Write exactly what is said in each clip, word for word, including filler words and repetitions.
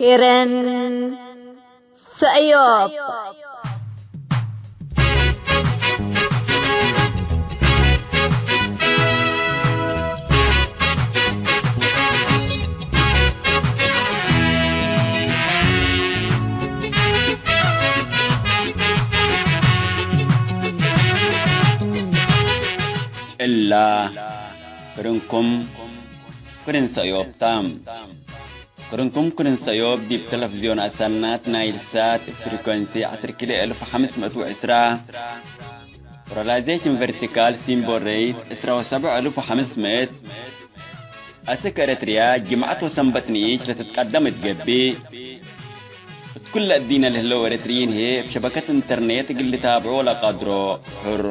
ኬረን ሰእዮብ። እላ ክርንኩም ክርን ሰእዮብ ታ። ክርንኩም ክርን ሰእዮብ ዲብ ተለፍዝዮን አሰናት ናይል ሳት ፍሪኮንሲ ዐስር ኪሎ እልፍ ሐምስ ምእት ወዕስራ፣ ፖላራይዜሽን ቨርቲካል ሲምቦል ሬት ዕስራ ወሰብዕ እልፍ ወሐምስ ምእት፣ አስክ ኤረትርያ ጅምዐት ወሰንበት ንኢሽ ለትትቀደም እት ገብእ፣ እት ኩለ እዲነ ለህለው ኤረትርዪን ህዬ እብ ሸበከት ኢንተርኔት እግል ልታብዖ ለቀድሮ ሕር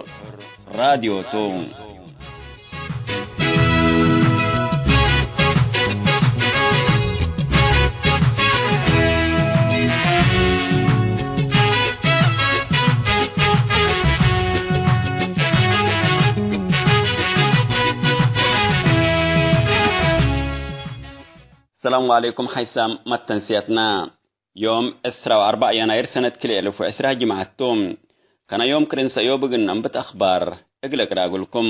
ራድዮ ቱ። ሰላም ዐለይኩም ሓይሳም መተንስየትና። ዮም ዕስራ ወአርበዕ የናይር ሰነት ክልኤ እልፍ ወዕስራ ጅምዐት ቱ። ከነ ዮም ክርን ሰእዮብ እግል ነንብት አኽባር እግል እቅራግልኩም።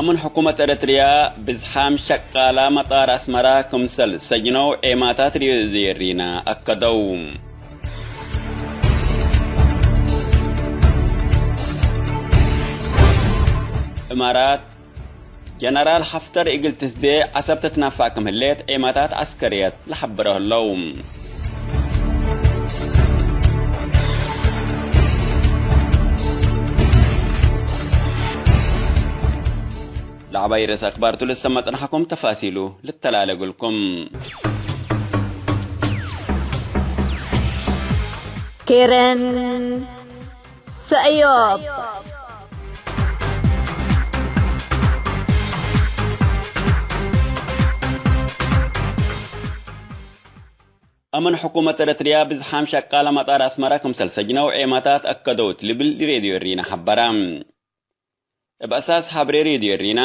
አምን ሕኩመት ኤረትርያ ብዝሓም ሸቃላ መጣር አስመራ ክምሰል ሰጅነው ዔማታት ሬድዮ ኤሪና አከደው። እማራት ጀነራል ሐፍተር እግል ትስዴ ዐሰብ ትትነፋዕ ክም ህሌት ዔማታት ዐስከርየት ለሐብሮ ህለው። ለዐባይ ርእስ አክባር ቱ ልሰመ ጽንሐኩም ተፋሲሉ ልተላለ እግልኩም። ኬረን ሰእዮብ። አምን ሕኩመት ኤረትርያ ብዝሓም ሸቃለ መጣር አስመራ ክምሰል ሰጅነው ዔማታት አከደው እት ልብል ሬድዮ ኤሪና ሐበረ። እብ አሳስ ሐብሬ ሬድዮ ኤሪና፣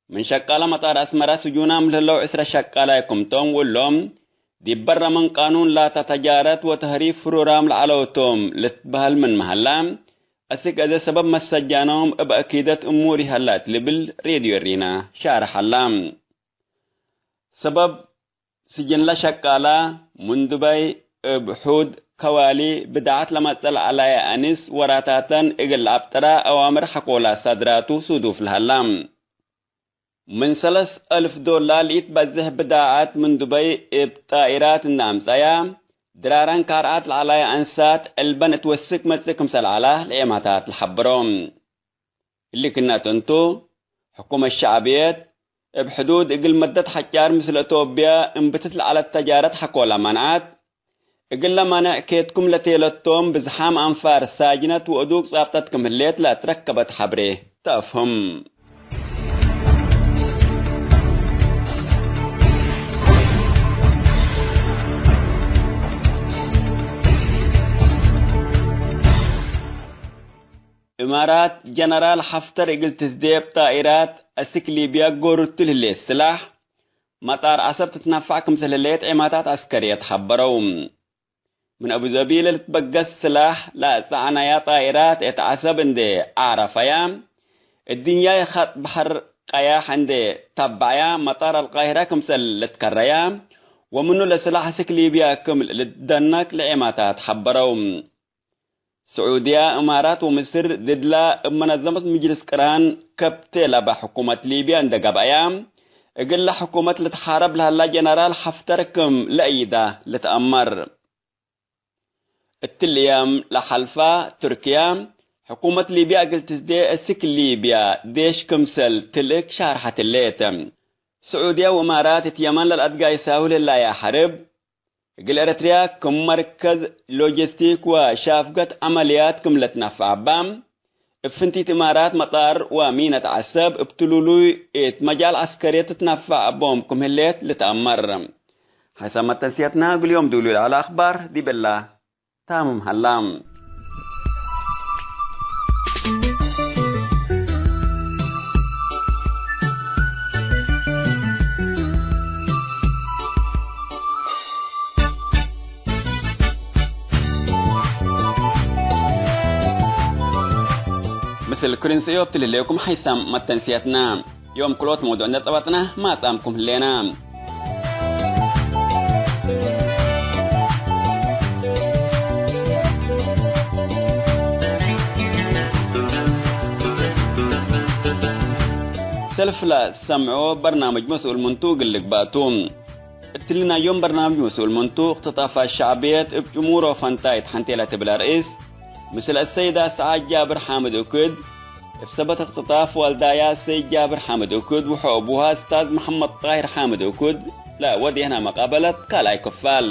ምን ሸቃለ መጣር አስመራ ስጁናም ለህለው ዕስረ ሸቃላይ ክምቶም ወእሎም፣ ዲብ በረ ምን ቃኑን ላተ ተጃረት ወተህሪብ ፍሩራም ለዐለው ቶም ልትበህል ምን መሀላ፣ አስክ አዜ ሰበብ መሰጃኖም እብ አኪደት እሙር ይሀላ እት ልብል ሬድዮ ኤሪና ሻርሐ ሀላ። ሰበብ ስጅንለ ሸቃላ፣ ምንዱባይ እብ ሑድ ከዋሊ ብዳዐት ለመጸ ለዐላየ አንስ ወራታተን እግል ለአብጥራ አዋምር ሐቆላ ሳድራቱ ሱዱፍ ለሀላ። ምን ሰለስ አልፍ ዶላር ለኢትበዝሕ ብዳዐት ምንዱባይ እብ ጣኢራት እንዴ አምጸያ፣ ድራረን ካርዓት ለዐላየ አንሳት ዕልበን እት ወስክ መጽእ ክምሰል ዐላ ለዔማታት ለሐብሮ። እሊ ክእነት እንቱ፣ ሕኩመት ሸዕብየት እብ ሕዱድ እግል መደት ሐጫር ምስል አቶብያ እምብትት ለዐለት ተጃረት ሐቆላ መንዐት። እግለ ማንዕ ኬትኩም ለቴለቶም ብዝሓም አንፋር ሳጅነት ወእዱግ ጻብጠት ክም ህሌት ለአትረከበት ሐብሬ ተአፍህም። እማራት ጀነራል ሐፍተር እግል ትስዴ እብ ጣኢራት አስክ ሊብያ ጎርቱ ለህሌት ስላሕ፣ መጣር ዐሰብ ትትነፋዕ ክምሰል ህሌት ዔማታት ዐስከርየት ሐበረው። ምን አቡዘቢ ለልትበገስ ስላሕ ለአጸዕነያ ጣኢራት እት ዐሰብ እንዴ ዓረፈያ፣ እድንያይ ኸጥ በሐር ቀያሕ እንዴ ተበዐያ፣ መጣር አልቃሂራ ክምሰል ልትከረያ ወምኑ ለስላሕ አስክ ሊብያ ክም ልትደነክ ለዔማታት ሐበረው። ስዑድያ፣ እማራት ወምስር ድድላ እብ መነዘመት ምጅልስ ቅራን ከብቴ ለበ ሕኩመት ሊብያ እንዴ ገብአያ፣ እግለ ሕኩመት ልትሓረብ ለሀላ ጀነራል ሐፍተር ክም ለአይዳ ልትአመር። እትሊ እያም ለሐልፋ፣ ቱርክያ፣ ሕኩመት ሊብያ እግል ትስዴ አስክ ሊብያ ዴሽ ክምሰል ትልእክ ሻርሐት ህሌት። ስዑድያ ወእማራት እት የመን ለልአትጋይሳሁ ለህላያ ሐርብ፣ እግል ኤረትርያ ክም መርከዝ ሎጂስቲክ ወሻፍገት ዐመልያት ክም ለትነፈዕ እባ፣ እብ ፍንቲት እማራት መጣር ወሚነት ዐሰብ እብ ትሉሉይ እት መጃል ዐስከርየት ትትነፈዕ ቦም ክም ህሌት ልትአመር። ሐይሳም መተንስየትና እግል ዮም ዱሉይ ለዐለ አኽባር ዲብላ ታምም ሀላ። ምስል ክርን ሰእዮብ ትልህሌኩም ሓይሳም መተንስያትና። ዮም ክሎት መውዱዕ እንዴ ጸበጥና ማጻምኩም ህሌና። ሰልፍ ለሰምዖ በርናምጅ መስኡል ምንቱ እግል ልግባእ ቱ። እትሊ ናይ ዮም በርናምጅ መስኡል ምንቱ፣ እክትጣፋት ሸዕብየት እብ ጭሙሮ ፈንታይ ተሐንቴ ለትብል አርእስ፣ ምስል አሰይድ አስዓድ ጃብር ሓምድ እኩድ፣ እብ ሰበት እክትጣፍ ዋልዳያ አሰይድ ጃብር ሓምድ እኩድ ወሐ አቡሃ እስታዝ መሐመድ ጣሂር ሓምድ እኩድ ለወዴህና መቃበለት ካልኣይ ክፋል።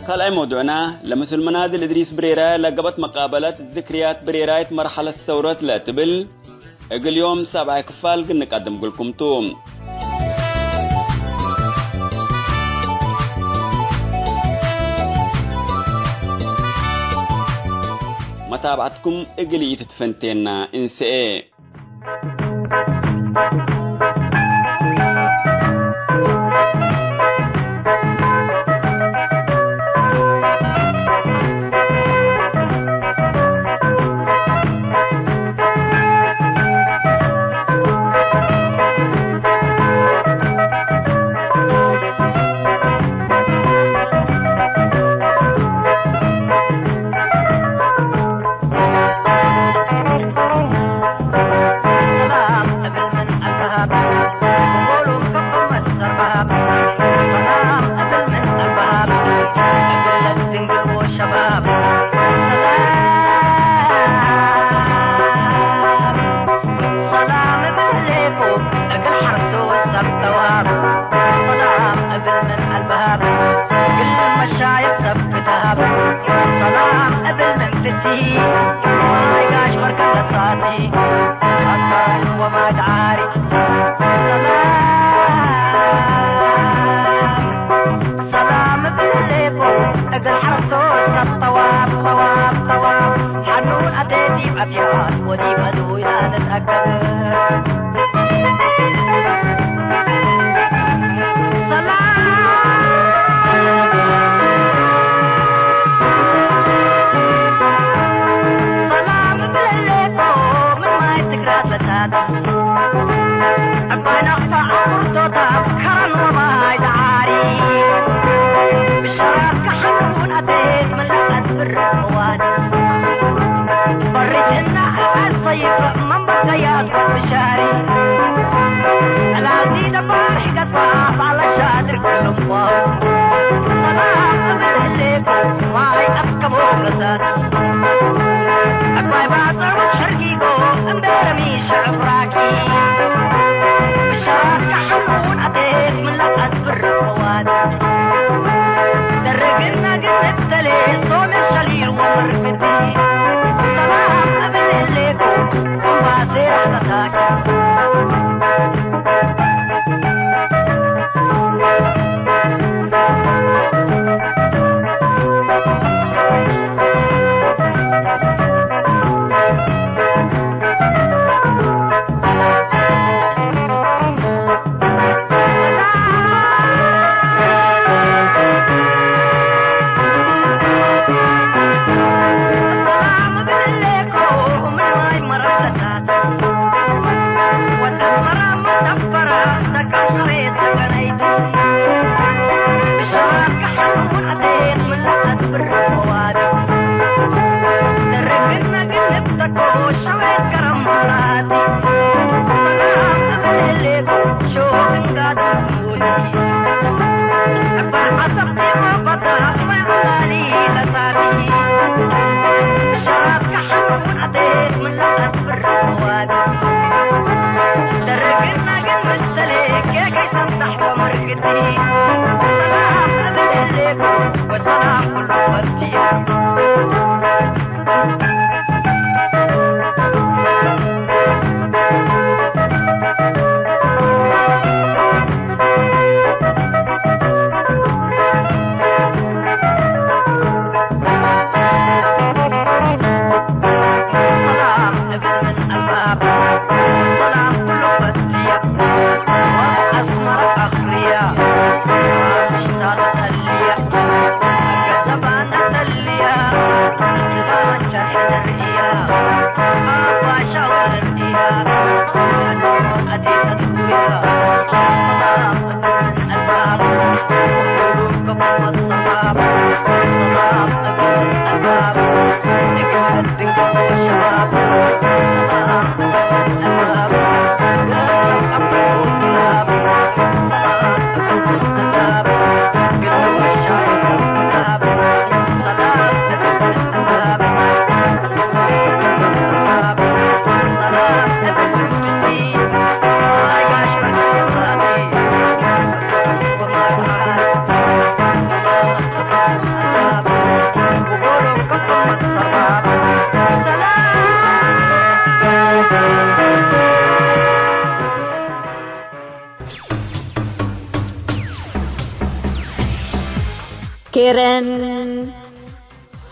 ካልኣይ መውዱዕና፣ ለምስል መናድል እድሪስ ብሬራይ ለገብአት መቃበለት ዝክርያት ብሬራይት መርሐለት ሰውረት ለትብል፣ እግል ዮም ሳብዓይ ክፋል ግንቀድም እግልኩም ቱ። መታብዐትኩም እግል ኢትትፈንቴና እንሰኤ። ሰላም እብል ምን ፍቲ፣ ማይ ጋሽ መርከብ ለሳቲ፣ አካል ወማይ ተዓሪ። ሰላም፣ ሰላም እብል ሌቦ፣ እግል ሐረስቶት ሰብ ጠዋብ፣ ጠዋብ፣ ጠዋብ። ሐኑን አቴ ዲብ አትያት ወዲብ አዱይ ለአንትአከብ። ኬረን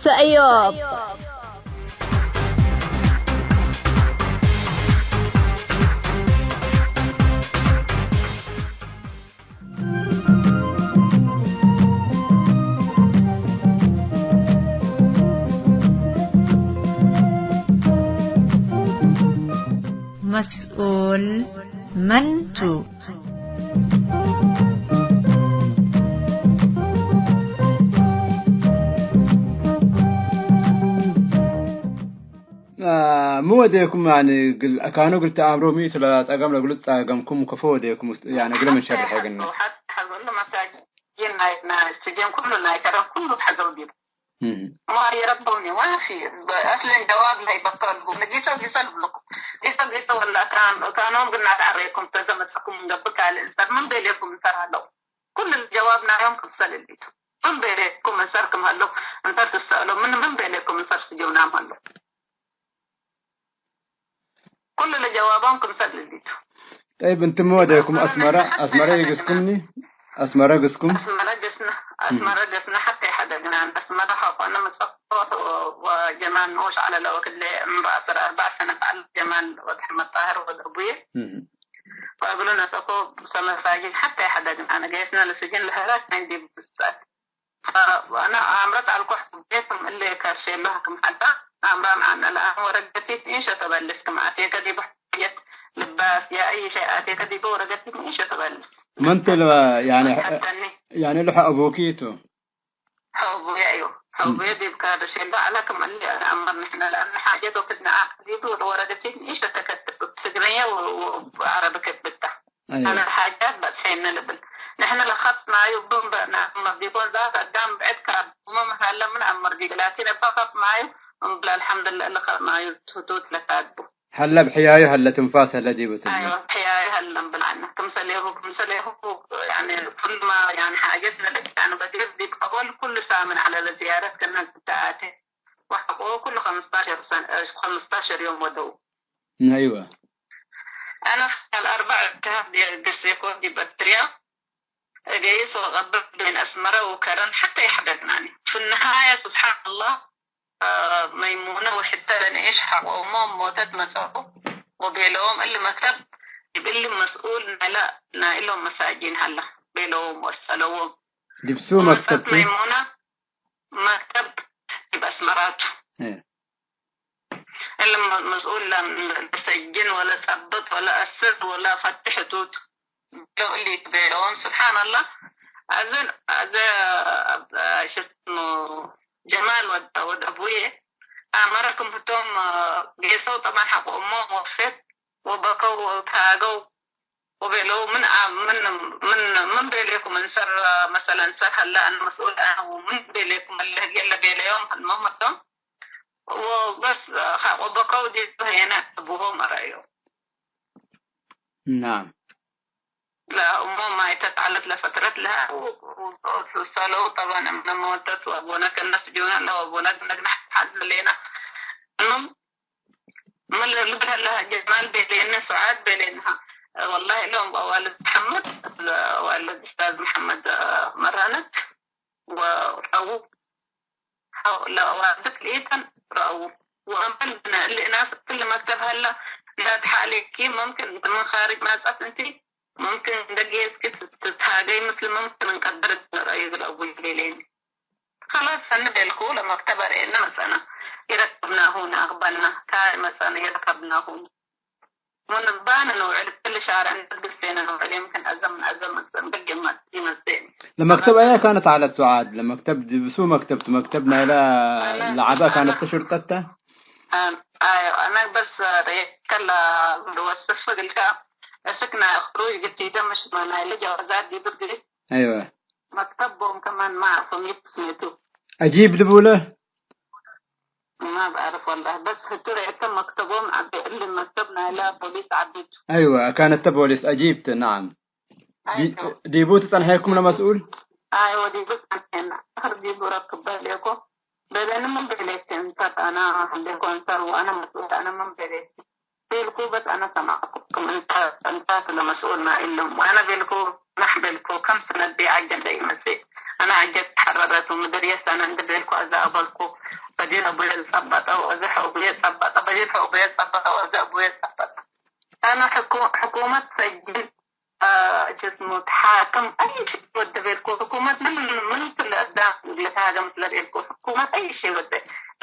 ሰእዮብ። መስኡል መን ቱ? አ፣ ሚ ወዴኩም፣ ያኒ፣ እግል አካኑ እግል ተአምሮ ሚ ቱ ለጸገም ለእግሉ ጸገምኩም ከፎ ወዴኩም ውስጥ፣ ያኒ፣ እግል ምን ሸርሐ ግነ? ሐዘ፣ ሐዘ፣ ኩሉ መሳጅን ናይ፣ ናይ ስጀን ኩሉ ናይ ከረም ኩሉ ሐዘው ዲብ። እህ። ማ የረበውኒ ዋፊ፣ አስለን ጀዋብ ላይ በከልኩ፣ ጊሰ ጊሰ ልብልኩ። ጊሰ ጊሰ ወላ ካን፣ ካኖም ግና ተአሬኩም ተዘመጽኩም እንገብእ ካልእ እንሰር ምን ቤሌኩም እንሰር አለው። ኩሉ ጀዋብ ናዮም ክምሰል እሊቱ። ምን ቤሌኩም እንሰር ክም ሀለው እንሰር ትሰአለው፣ ምን፣ ምን ቤሌኩም እንሰር ስጀውናም ሀለው። ኩሉ ለጀዋቦም ክምሰል እሊቱ። ጠይብ፣ እንትም ወዴኩም አስመረ፣ አስመረ ይግስኩምኒ? አስመረ ግስኩም? አስመረ ግስነ፣ አስመረ ግስነ ሐቴ ሐደግናን። አስመረ ሐቆነ መጸፎት ወ-፣ ወጀማል ንኡሽ ዐለ ለወክድ ለእምሮ አስር አርበዕ ሰነት ዐለ ጀማል ወድ አሕመድ ጣህር ወድ አቡዬ። እህ። ወእግሉ ነሰኮ ሰመሳጅን ሐቴ ሐደግናን። ገይስነ ለስጅን ለህራክ ናይ ዲብ ብሳት። ፈአነ አምረት አልኮ ቤትም እለ ከርሼ ለህክም ሐታ አምራም አነ ለአነ ወረገቲት ኢሸ ተበልስ ክም አቴከ ዲብ ሐጀት ልባስ የአይ ሸይ አቴከ ዲብ ወረገቲት ኢሸ ተበልስ። መን ተ ለ-፣ ያኒ፣ ሐተኒ። ያኒ ለሐ አቡኪ ቱ? ሐቡየ አዩ። ሐቡየ ዲብ ከርሼ ለአለ ክም እለ አመር ንሕነ ለአነ ሐጀት ወክድነ አክ ዲብ ወረገቲት ኢሸ ተከትብ ትግርኛ ወ-፣ ወ-፣ ወዐረቢ ከብታ። አየ። አነ ሓጃት በጽሐነ ልብል። ንሕነ ለከጥናዩ ብን በእና መርዲኮን ዛት አዳም ብዕድ ካድሞ ምን ሀለ ምን አመርዲግ። ላኪን እበ ከጥናዩ እምብል አልሐምድለ እሊ ከጥናዩ ትሁቱት ለካድቡ። ሀለ ብሕያዩ ሀለ ትንፋስ ሀለ ዲቡ ትብል። አዮ፣ ብሕያዩ ሀለ እምብል አነ። ክምሰሌሁ፣ ክምሰሌሁ ያኒ ኩሉማ ያኒ ሓጀት ነለቅ ያኒ በዲር ዲብ አወል ኩሉ ሳምን ዐለ ለዝያረት ከነ ግዳአቴ ወሐቆ ኩሉ ኸምስታሸር ሰን-፣ ኸምስታሸር ዮም ወደው። አይወ። አነ ኻል አርበዕ እጅሃት ዲ-፣ ገሴኮ ዲብ ኤርትርያ እገይስ ወቀብር ቤን አስመረ ወከረን ሐቴ ይሐደግናኒ። ፍንሃየ ስብሓንላህ፣ አ፣ መይሙነ ወሕተ ለንኤሽ ሐቆ እሞም ሞተት መጸኡ ወቤለዎም እሊ መክተብ ዲብ እሊ መስኡል ናይለ-፣ ናይሎም መሳጂን ሀላ ቤለዎም ወሰለዎም። ዲብ ሱ ወመጸት መክተብ ቱ? መይሙነ መክተብ ዲብ አስመራቱ። እ። እሊ መ-፣ መስኡል ለ-፣ ለሰጅን ወለጸብጥ ወለአስር ወለፈትሕ ቱ ቱ እሊ ትቤለዎም። ስብሓንላህ፣ አዘ፣ አዘ፣ ሽስሙ ጀማል ወድ፣ ወድ አቡዬ አመረ ክም ህቶም ጌሰው ጠባን ሐቆ እሞም ወፍሴት ወበከው ወታገው ወቤለው፣ ምን አ-፣ ምን፣ ምን፣ ምን ቤሌኩም እንሰር፣ መሰለን እንሰር ሀለ አነ መስኡል አነ ወምን ቤሌኩም እለ ህጌ እለ ቤለዮም ህልመው መቶም ወበስ ሐቆ በከው ዲብ ሄነ አቡሆም አረአዮ። ናም። ለእሞ ማይተት ዐለት ለፈትረት ለሀ ወሰለው ጠባን እምነ መወተት ወአቦነ ከነ ስጁነ ለወአቦነ ግነ ግነ ሐዝ ሌና እኑም ምን ልብል ሀለ ጀማል ቤሌነ፣ ሱዓድ ቤሌንሃ። ወላሂ እሎም አዋልድ መሐመድ፣ አዋልድ ኡስታዝ መሐመድ መራነት ወረአዉ፣ ለአዋልድ ክልኤተን ረአዉ። ወአምበል ብነ እሊ እናስ ክል መክተብ ሀላ እንዳትሐ አሌኪ፣ መምክን እት ምን ካርጅ ማጻት እንቲ፣ መምክን እንደ ጌስኪ ትትሃገይ ምስል መምክን እንቀድር እት ረአዩ እግል አቡይ ቤሌኒ። ከላስ ሰኒ ቤልኩ፣ ለመክተብ አርኤነ መጸነ፣ ኢረከብናሁ ነአክበና፣ ታይ መጸነ ኢረከብናሁ። ምን ባነ ንውዕል፣ ክል ሻርዕ እንደ ግስቴነ ንውዕል፣ የምክን አዘ ምን አዘ መጸን፣ በጌ ማ-፣ ይመጽእ። ለመክተብ አያ ካነት ዐለት ሱዓድ? ለመክተብ ዲብ ሱ መክተብ ቱ፣ መክተብ ናይላ አነ፣ ለዐበ አነ፣ ካነት ተሽርጠተ? አን-፣ አዮ፣ አነ በስ ከላ ልወስፍ እግልካ፣ እስክ ናይ ክሩጅ ግቲተ፣ ምሽ ናይለ ጀዋዛት ዲብ እግል አይወ። መክተቦም ከማን ማ አፎም ይብስሜቱ። አጂብ ልቡለ? ማ ብአርፍ ወላሂ። በስ ህቱ ረኤተ መክተቦም ዐቢ እሊ መክተብ ናይላ ፖሊስ ዐቢ ቱ። አይወ፣ ካነተ ፖሊስ አጂብት፣ ነዓም። ዲ-፣ አይወ። ዲቡ ትጸንሐኩም ለመስኡል? አይወ፣ ዲቡ ጸንሐና። አክር ዲቡ ረክበ ሌኮ። በደን ምን ቤሌክ እንተ አና ሌኮ እንሰር ወአና መስኡል አና ምን ቤሌክ? ቤልኩ፣ በስ አነ ሰማዕኩ። ክም እንተ፣ እንተ ለመስኡል ናይሎም። ወአነ ቤልኩ፣ ናሕ ቤልኩ፣ ከም ሰነት ዲብ አጀንደ ኢመጽእ። አነ ሐጀት ተሐረረት ወምድርየ ሰነ እንዴ ቤልኩ አዜ አበልኩ። በዲር አቡየ ጸበጠ ወአዜ ሐውብየ ጸበጠ፣ በዲር ሐውብየ ጸበጠ ወአዜ አቡየ ጸበጠ። አነ ሕኩ-፣ ሕኩመት ሰጅን፣ አ፣ ጅስሙ ተሓክም አይ ሺ ወደ ቤልኩ። ሕኩመት ምን፣ ምን ክል አዳም ልትሃገም ለቤልኩ። ሕኩመት አይ ሺ ወደ።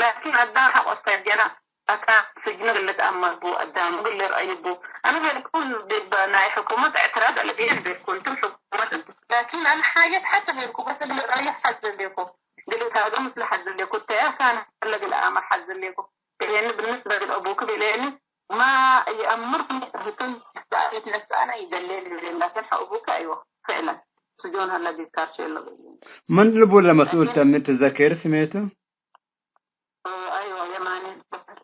ላኪን አዳም ሐቆ ሰጀነ አካን ስጅኑ እግል ልትአመር ቡ፣ አዳም እግል ልርአዩ ቡ። አነ ቤልኩ ዲብ ናይ ሕኩመት እዕትራድ አለብየ ቤልኩ፣ እንቱም ሕኩመት እንቱ። ላኪን አነ ሓጀት ሐተ ቤልኩ፣ በስ እግል ልርአዩ ሐዝሌኩ፣ እግል ልትሃገም ምስለ ሐዝሌኩ፣ እተ አካን ለእግል አመር ሐዝሌኩ። ቤሌኒ፣ ብንስበ ለአቡኪ ቤሌኒ፣ ማ ይአምር ህቱን ነስአነ ይደሌኒ ቤሌኒ፣ ላኪን ሐ አቡኪ አይወ፣ ፍዕለን ስጆን ሀለ ዲብ ካርቼ እለ ቤሌኒ። ምን ልቡ ለመስኡል ተምድ ትዘከር ስሜቱ? አይወ፣ የማነ ልበሃል።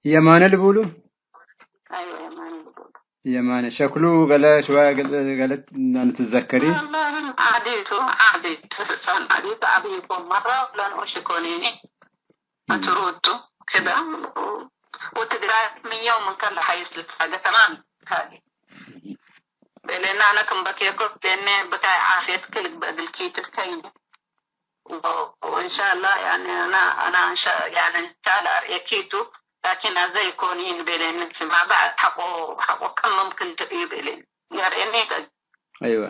የማነ ልቡሉ? አይወ፣ የማነ ልቡሉ። የማነ ሸክሉ ገለ ሽዋየ ገለ፣ ገለ ንትዘከሪ? ወላሂ ዓዲ ቱ፣ ዓዲ ቱ፣ ሕጻን ዓዲ ቱ፣ ዓቢ እኮ መራ ለንኡሽ እኮ ኔኒ። አትሩቱ ክዳ ወትግራይ ምን የውም እንከለ ሐይስ ልትፋገ ተማም ካሊ ቤሌና አነ ክም በኬኮ ቤሌኔ ብታይ ዓፍየት ክልግ በእግልኪ ትብከይኒ። ወእንሻላ ያኒ አና፣ አና እንሻ-፣ ያኒ እንሻላ አርኤኪቱ ላኪን አዘ ይኮን ይን ቤሌኒ ፊማ በዕድ ሐቆ፣ ሐቆ ከም ሙምክን ትርኢ ቤሌኒ ያርኤኒ። አይወ።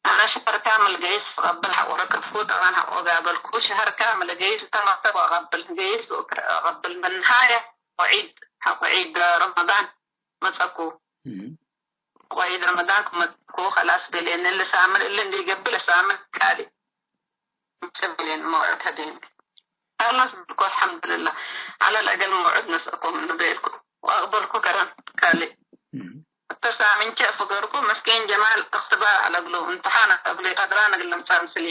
አነ ሸሀር ካምል ገይስ እቀብል ሐቆ ረከብኩ። ጠባን ሐቆ ጋበልኩ። ሸሀር ካምል ገይስ እተ መክተብ እቀብል፣ ገይስ እቀብል። ምን ነሃየ ወዒድ፣ ሐቆ ዒድ ረመዳን መጸኩ። እም። ወዒድ ረመዳን ክም መጸኩ፣ ከላስ ቤሌኒ፣ እሊ ሳምን እሊ እንዴ ገብእ ለሳምን ቃሊ። ምጽእ ቤሌኒ መውዕድ ሀቤኒ። ከላስ ብልኩ፣ አልሐምዱልላህ። ዐለ ለአገል መውዕድ ነስአኮ ምኑ ቤልኩ። ወአቅበልኩ ከረን ቃሊ። እም። እተ ሳምንቼ ፍገርኩ፣ መስኪን ጀማል እክትባር ዐለ እግሉ፣ እምትሓን ዐለ እግሉ፣ ቀድራን እግል ልምጸእ ምስሊ።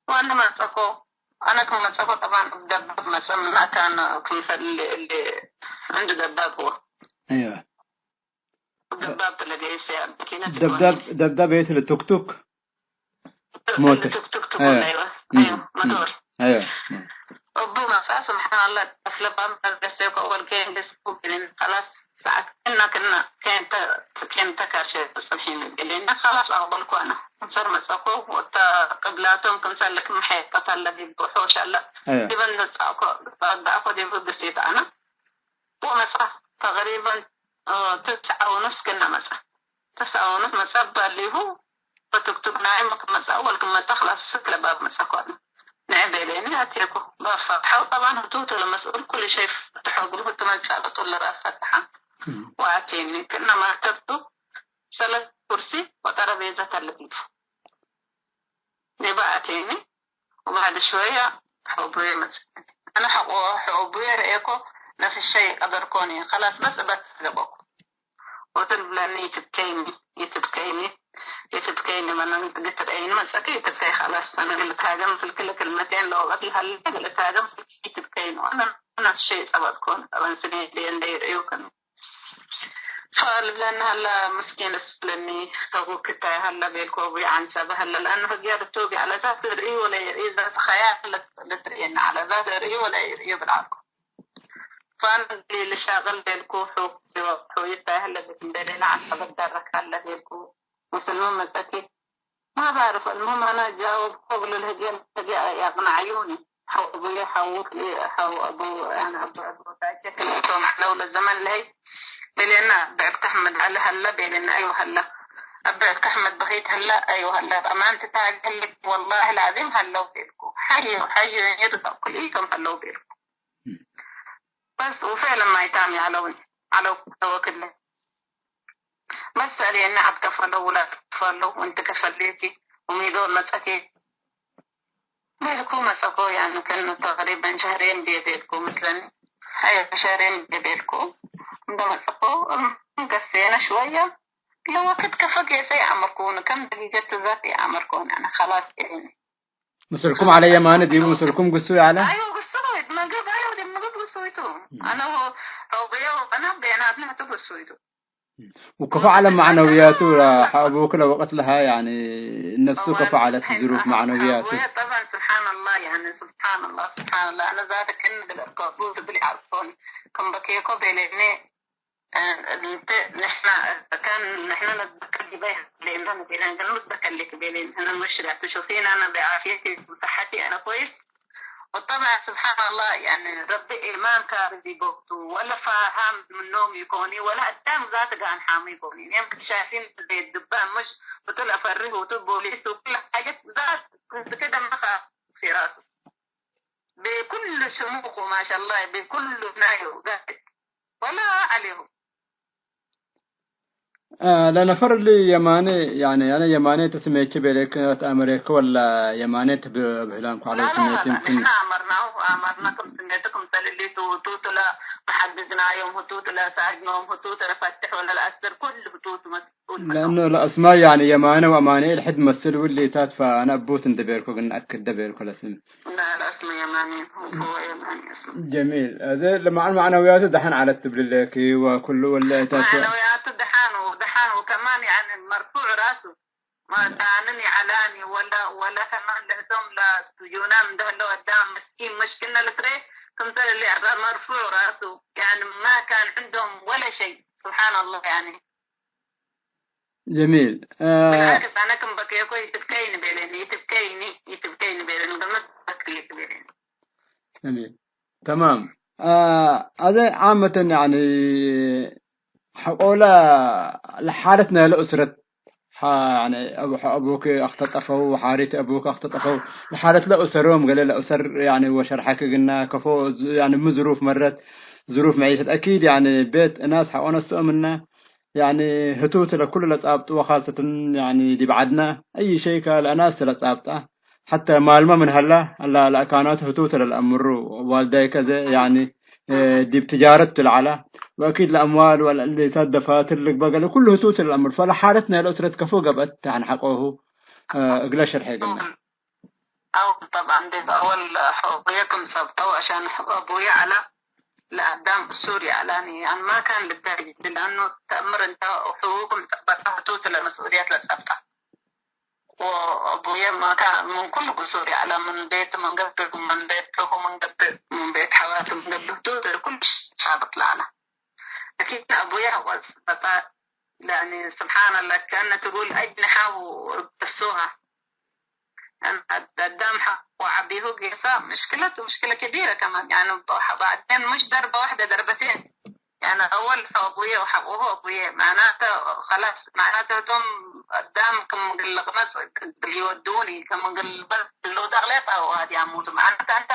ወአነ መጸኮ፣ አነ ክም መጸኮ፣ ጠባን እብ ደባብ መጸ፣ ምነ አካን ክምሰል እሊ፣ እሊ ዕንዱ ደባብ ህወ። አይወ። እብ ደባብ ለገይሰ፣ መኪነት ደብዳብ፣ ይኮን። ደብዳብ የት ለቱክቱክ? ሞተር። ቱክቱክ ትጎላ፣ አይወ። አይወ። እም፣ እም። መቶር። አይወ። እም። እቡ መጽአ፣ ስብሓንላህ፣ ጠፍለ ባም በርገሴ ከወል ኬን ደስኩ ብልን፣ ከላስ ሰዓት ክና ክና ኬንተ፣ ኬንተ ካርሸ ጽብሒን ብልን፣ ከላስ አቅበልኩ አነ። እንሰር መጸኮ፣ ወተ ቅብላቶም ክምሰል ልክም ሐይቀት አለ ዲብ ሖሽ አለ። አየ። ዲበን ነጻእኮ፣ ጸዳእኮ ዲብ ግሴት አነ። ወመጽአ ተቅሪበን፣ እ፣ ትስዐ ወኑስ ክና መጽአ። ተሳወኑት መጸ ባሊሁ፣ በቱክቱክ ናይ መክ መጸ፣ አወል ክም መጸ፣ ክላስ ስክ ለባብ መጸ ኮነ። ንዐ ቤሌኒ አቴኩ። ባብ ፈትሐው፣ ጠባን ህቱ ቱ ለመስኡል ኩሉ ሸይ ፈትሖ እግሉ ህቱ መጻለቱ ለራስ ፈትሐ። እም። ወአቴኒ፣ ክእነ መክተብ ቱ፣ ሰለስ ኩርሲ ወጠረቤዘ ተለቲቱ። ኔበ አቴኒ፣ ወባዕድ ሽወየ ሐኡቡየ መጽአኒ። አነ ሐቆ ሐኡቡየ ረኤኮ፣ ነፍሸ ይቀደርኮኒ፣ ከላስ በጽበት ገበኩ። ወትልብለኒ ኢትብከይኒ፣ ኢትብከይኒ፣ ኢትብከይኒ፣ መነ እግል ትርአይኒ መጸኪ ኢትብከይ፣ ከላስ አነ እግል እትሃገም ፍልክ ለክልመቴን ለወቀት ለሀለ እግል እትሃገም ፍልክ ኢትብከይኒ፣ ወአነ ነፍሸ ይጸበጥኮኒ፣ ጠበን ስኔ እንዴ ይርእዩክኒ። ፈልብለኒ ሀለ፣ ምስኪን እስለኒ፣ ተቡክ እታይ ሀለ ቤልኮ፣ አቡይ ዐንሰበ ሀለ፣ ለአኑ ህግየ ርቱብ ዐለ፣ ዛት እርኢ ወለ ይርኢ፣ ዛት ኸያል ልትርእየኒ ዐለ፣ ዛት እርኢ ወለ ይርኢ ብልዓልኩ። ፈአንዲ ልሻቅል ቤልኩ፣ ሑ-፣ ሑይ እታይ ሀለ ቤት እንዴ ሌላ ዐንሰበት ደረክ ሀለ ቤልኩ። ምስልመ መጸኪ። ما بعرف، المهم أنا جاوبت، أقول له: "هدية، هدية يقنعوني". حو أبويا، حو، حو أبو، يعني أبو، أبو تاجك اللي كان على أول الزمن لهي. بلينا بعبت أحمد على هلا، بلينا أيوه هلا. بعبت أحمد بغيت هلا، أيوه هلا. أمان تتاج قال لك: "والله العظيم هلا وبيلكو. حي، حي يرزق كل إيكم هلا وبيلكو". بس وفعلًا ما يتام على ون-، على وكله. መሰል የነ ዐድ ከፈለው ውላድ ከፈለው፣ ወእንቲ ከፈሌኪ ወሚ ዶል መጸኬ? ቤልኩ መጸኮ፣ ያኒ ክእነ ተቅሪበን ሸህሬን ቤ ቤልኩ ምስለኒ። አየ ሸህሬን ቤ ቤልኩ። እንደ መጸኮ እም ገሴነ ሽወየ። ለወክድ ከፈ ጌሰ ይአመርኩን፣ ከም ደቂቀት ትዛት ይአመርኩን፣ አነ ከላስ ቤሌኒ። ምስልኩም ዐለ የማነ ዲቡ ምስልኩም ግሱይ ዐለ? አዩ ግሱይ፣ ምግብ አዩ ዲብ ምግብ ግሱይ ቱ። እም። አነ ሆ-፣ ሆብየ ወቀና ቤናትና ቱ ግሱይ ቱ። እም። ወከፎ ዐለ መዕነውያቱ፣ ሐ አቡክ ለወቀት ለሃ፣ ያኒ፣ ነፍሱ ከፎ ዐለት ዝሩፍ መዕነውያቱ። አቡየ ጠብዐን ስብሓንላህ፣ ያኒ፣ ስብሓንላህ፣ ስብሓንላህ። አነ ዛተ ክእን እግል እርከቡ ትብል ይዐርፎኒ። ክም በኬኮ ቤሌኒ፣ እንተ ንሕና ከን ንሕና ነትበከል ዲበ ለእንተ ነቴና እንተ ነትበከል ለክ ቤለ ንሕና ሙሽ لا تشوفين أنا بعافيتي وصحتي أنا كويس. وطبعا سبحان الله يعني ربي إيمان كارزي بوتو ولا فاهم منهم يكوني ولا قدام ذات قان حامي يكوني نيم كشافين البيت دبان مش بتقول أفرح وتو بوليس وكل حاجة ذات كده ما خاف في راسه. بكل شموخه ما شاء الله بكل نايو قاعد ولا عليهم. አ፣ ለነፈር እሊ የማኔ፣ ያኒ፣ አነ የማኔ ተስሜኪ ቤሌክ አትአመሬክ ወላ የማኔ ትብ-፣ ብህላንኩ ዐለ لا لا ስሜት لا لا يمكن. نحن أمرناه أمرنا كم سميتكم سلليت وتوت لا محددناهم هتوت لا ساعدناهم هتوت لا فتح ولا الأسر كل هتوت مسؤول لأنه منهم. الأسماء يعني يمانة وأمانة الحد مسل واللي تات فأنا أبوت انت بيركو قلنا أكد بيركو الاسم. لا، الأصل يماني، هو، هو يماني أصلًا. جميل. هذا لمع المعنويات دحن على التبليلك وكل ولا تاكو. معنويات دحان ودحان وكمان يعني مرفوع راسه. ما دانني علاني ولا، ولا كمان لهدوم لا سجونا من ده لو قدام مسكين مشكلنا لتري كم ترى اللي مرفوع راسه. يعني ما كان عندهم ولا شيء. سبحان الله يعني. ጀሚል። አ፣ ብልዓክስ፣ አነ ክም በክየኮ ይትብከይኒ ቤለኒ፣ ይትብከይኒ፣ ይትብከይኒ ቤለኒ፣ ገመት በክልክ ቤለኒ። ጀሚል። ተማም። አ፣ አዜ ዓመተን፣ ያኒ፣ ሐቆለ ለሓለት ናይለ ኡስረት፣ ሐ-፣ ያኒ፣ አቡ-፣ ሐ-፣ አቡክ አክተጠፈው፣ ወሓሪት አቡክ አክተጠፈው፣ ለሓለት ለኡሰሮም፣ ገሌ ለኡሰር፣ ያኒ፣ ወሸርሐክ ግና፣ ከፎ፣ ዝ-፣ ያኒ፣ ምን ዝሩፍ መረት፣ ዝሩፍ መዒሸት፣ አኪድ፣ ያኒ፣ ቤት እናስ ሐቆ ነስኦ ምና፣ ያኒ ህቱት ለኩሉ ለጻብጡ ወኻሰትን ያኒ ዲብ ዐድነ አይ ሸይ ካልአ ናስ ለጻብጣ። ሐተ ማልመ ምን ሀላ እላ ለአካናቱ ህቱት ለልአምሩ ዋልዳይ ከዘ ያኒ ዲብ ትጃረት ቱ ለዐላ ወአኪድ ለአምዋል ወለሌታት ደፋትር ልግበእ ገሌ ኩሉ ህቱት ለልአምሩ። ፈለሓለት ናይለ እስረት ከፎ ገብአት ተሐን ሐቆሁ እግለ ሸርሐ እግልነ። አው ጠብዐን ዲብ አወል ሐቆየ ክም ጸብጠው አሻን አቡየ ዐላ ለአዳም እሱር ይዐላኒ። አን ማ ካን ልዳይድ ለአኑ ተእምር እንተ ሕቁቅ ክም ጸበጠ ህቱት ለመስኡልየት ለጸብጠ። ወአቡየ ማ ካን ምን ኩሉ ግሱር ይዐላ ምን ቤት ምን ገብእ ምን ቤት ሕቁ ምን ገብእ ምን ቤት ሐዋስ ምን ገብእ ህቱት ኩሉ ሻብጥ ለዐላ። ላኪን አቡየ ሐቆ ጸበጠ ለአኒ ስብሓን አላህ ከአነ ትጉል አጅንሐሁ እብ እሱቀ። አዳም ሐቆ ዐቢሁ ጌሰ ምሽክለት ወምሽክለ ከቢረ ከማን። ያኒ ባዕዴን ምሽ ደርበ ወሕደ ደርበቴን። ያኒ አወል ሐቆ አቡዬ ወሐቆሁ አቡዬ። መዕናተ ከላስ መዕናተ ህቶም አዳም ክም እግል ልቅመጽ እግል ይወድውኒ ክም እግል በል ለው ተቅሌት አው አድ ያሙቱ። መዕናተ አንተ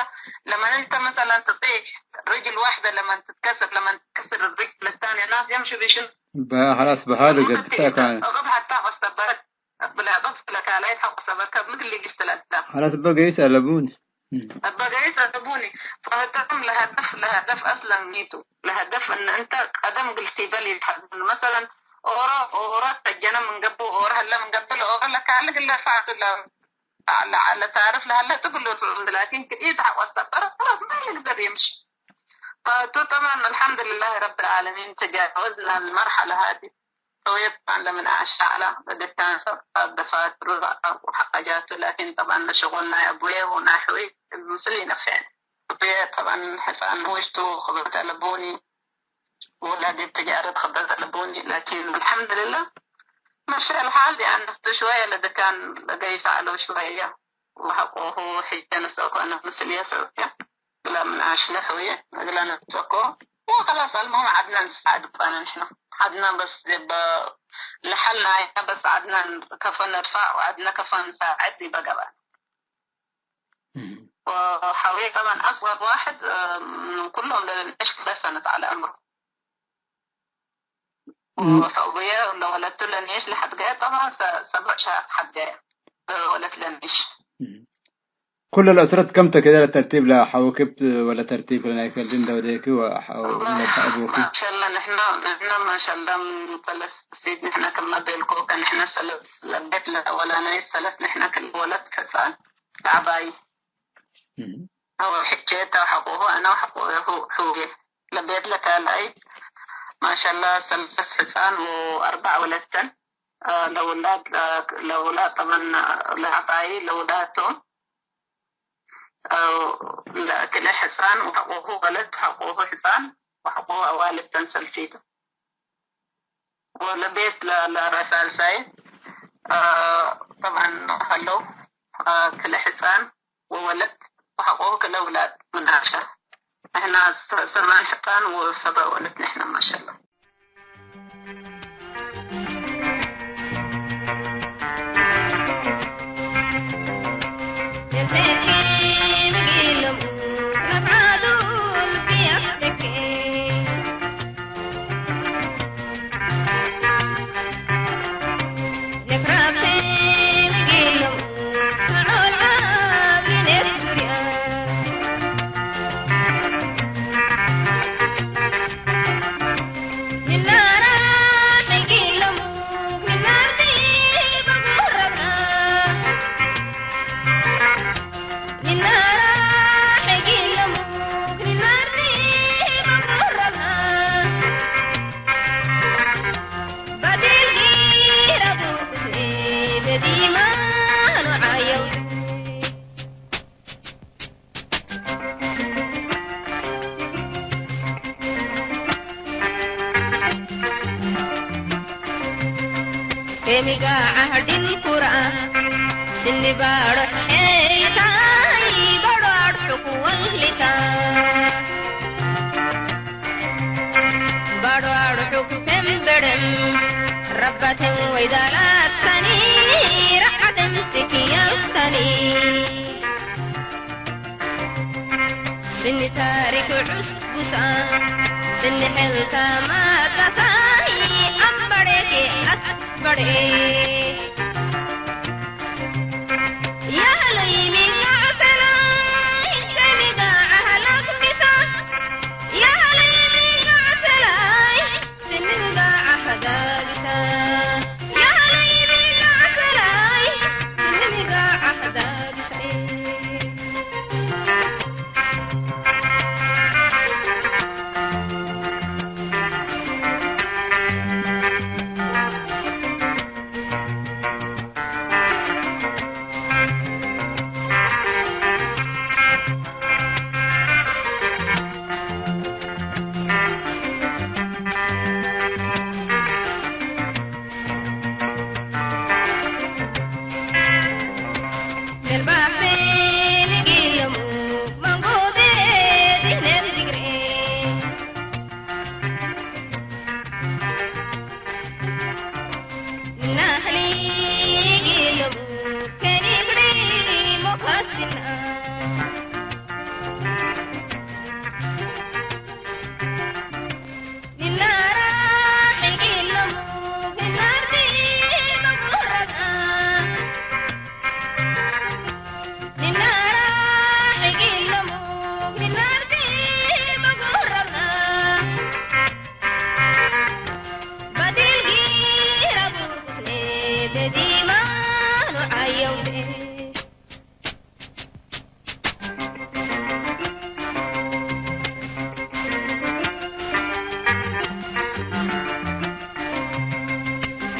ለመን እንተ መሰለን ትጢሕ ርጅል ዋሕደ ለመን ትትከስር ለመን ትከስር ርጅል ለታንየ ናስ የምሹ ቢሽን በ-፣ ኸላስ በሃሉ ገብተካ። እቅብ ሐታ ቀስተበረት እብ ለአበብ ለካላይት ሐቆ ሰበርከ ምግል ሊግስ ለአዳም። ኸላስ እበ ገይስ አለቡኒ። እበ ገይስ አለቡኒ። ፈህቶም ለሀደፍ፣ ለሀደፍ አስለን ሚቱ። ለሀደፍ እነ እንተ ቀደም ግል ቲበል ይትሐዝን። መሰለን ኦሮ፣ ኦሮ ሰጀነ ምን ገብእ፣ ኦሮ ሀለ ምን ገብእ፣ ለኦሮ ለካልግ ለፋቱ ለ-፣ ለ-፣ ለታርፍ ለሀለ ትግሉ ርዑ። ላኪን ክኢት ሐቆ ሰበር ኸላስ ማ ይግደር የምሽ። ፈህቱ ጠብዐን አልሐምዱሊላህ ረብል ዓለሚን ተጃወዝና አልመርሐለ ሀዚ። ሰውየት ጠብዐን ለምን አሻዕላ በደካን ሰብ ደፋትሩ ወሐቀጃቱ፣ ላኪን ጠብዐን ለሽቁል ናይ አቡዬ ወናይ ሕውዬ እብ ምስል ኢነፍዔን። አቡዬ ጠብዐን ሕጻን ውሽቱ ክብረት አለቡኒ፣ ወላዲ ትጃረት ክብረት አለቡኒ፣ ላኪን አልሐምዱሊላህ መሸ አልሓል። ያኒ ህቱ ሽወየ ለደካን ለገይስ ዐለው ሽወየ ወሐቆሁ ሕጀ ነስአኮ አነ ምስል የስዑድየ። እግለ ምን አሽለሕ ህውዬ እግለ ነሰኮ ወከላስ። አልሙህም ዐድነ እንሰዓድ እበ ንሕነ። ዐድነ በስ ዲበ ለሐል ናይነ በስ ዐድነ ከፎ ነድፋዕ ወዐድነ ከፎ እንሰዓድ ዲበ ገብአነ። እም። ወሐውዬ ጠብዐን አስገር ዋሕድ፣ ምን ኩሎም ለልንዕሽ ክለ ሰነት ዐለ ዕምሩ። እም። ወሐውዬ ለወለቱ ለንኤሽ ለሐድገየ ጠብዐን ሰ-፣ ሰብዕ ሸህር ሐድገየ ለወለት ለንኤሽ። እም። ኩሉ ለእስረት ከም ተ ከደ ለተርቲብ ለሐውክብት ወለ ተርቲብ ለናይ ከልቢ እንደ ወዴኪ ወሐው-፣ ወላሂ ለተአቡኪ? ማሻአላህ ንሕና፣ ንሕና ማሻአላህ ሰለስ ሲት ንሕና ከመ ቤልኮ ከንሕና ሰለስ ለቤት ለወላናይ ሰለስ ንሕና ክል ወለት ሕጻን ለዐባይ። እም። አወ ሕቼት ሐቆሁ አነ ወሐቆሁ ሕውዬ ለቤት ለካልአይ ማሻአላህ ሰለስ ሕጻን ወአርበዕ ወለተን። አ፣ ለውላድ፣ አ፣ ለውላድ ጠበን ለዐባይ ለውላቶም፣ አ፣ ለክልኤ ሕጻን ወሐቆሁ ወለት ሐቆሁ ሕጻን ወሐቆሁ አዋልድ ተን ሰልሲቱ። ወለቤት ለ-፣ ለራስ አልሳይድ፣ አ፣ ጠብዓን ሀለው፣ አ፣ ክለ ሕጻን ወወለት ወሐቆሁ ክለ ውላድ ምን ሐብሻ። ንሕና ሰ-፣ ሰማን ሕጻን ወሰበ ወለት ንሕና ማሻአላህ። ኬሚጋ ዐህድን ኩርአ፣ ስኒ ባሮ ሔይታይ፣ ባሮ አርሑክ ወልታ። ባሮ አርሑክ ተንበደም፣ ረባትን ወይዳላተኒ፣ ረዓደም ትክያተኒ። ስኒ ታሪክ ዑስቡሳ፣ ስኒ ሕልታ ማጣታይ፣ አምበሬቴ አትበሬ። ያህለይ ሚጋ ሰላይ፣ ሚጋ አህላክ ሚሳ። ያህለይ ሚጋ ሰላይ፣ ስኒ ሚጋ አህዳቢሳ። ያህለይ ሚጋ ሰላይ፣ ስኒ ሚጋ አህዳቢሳ።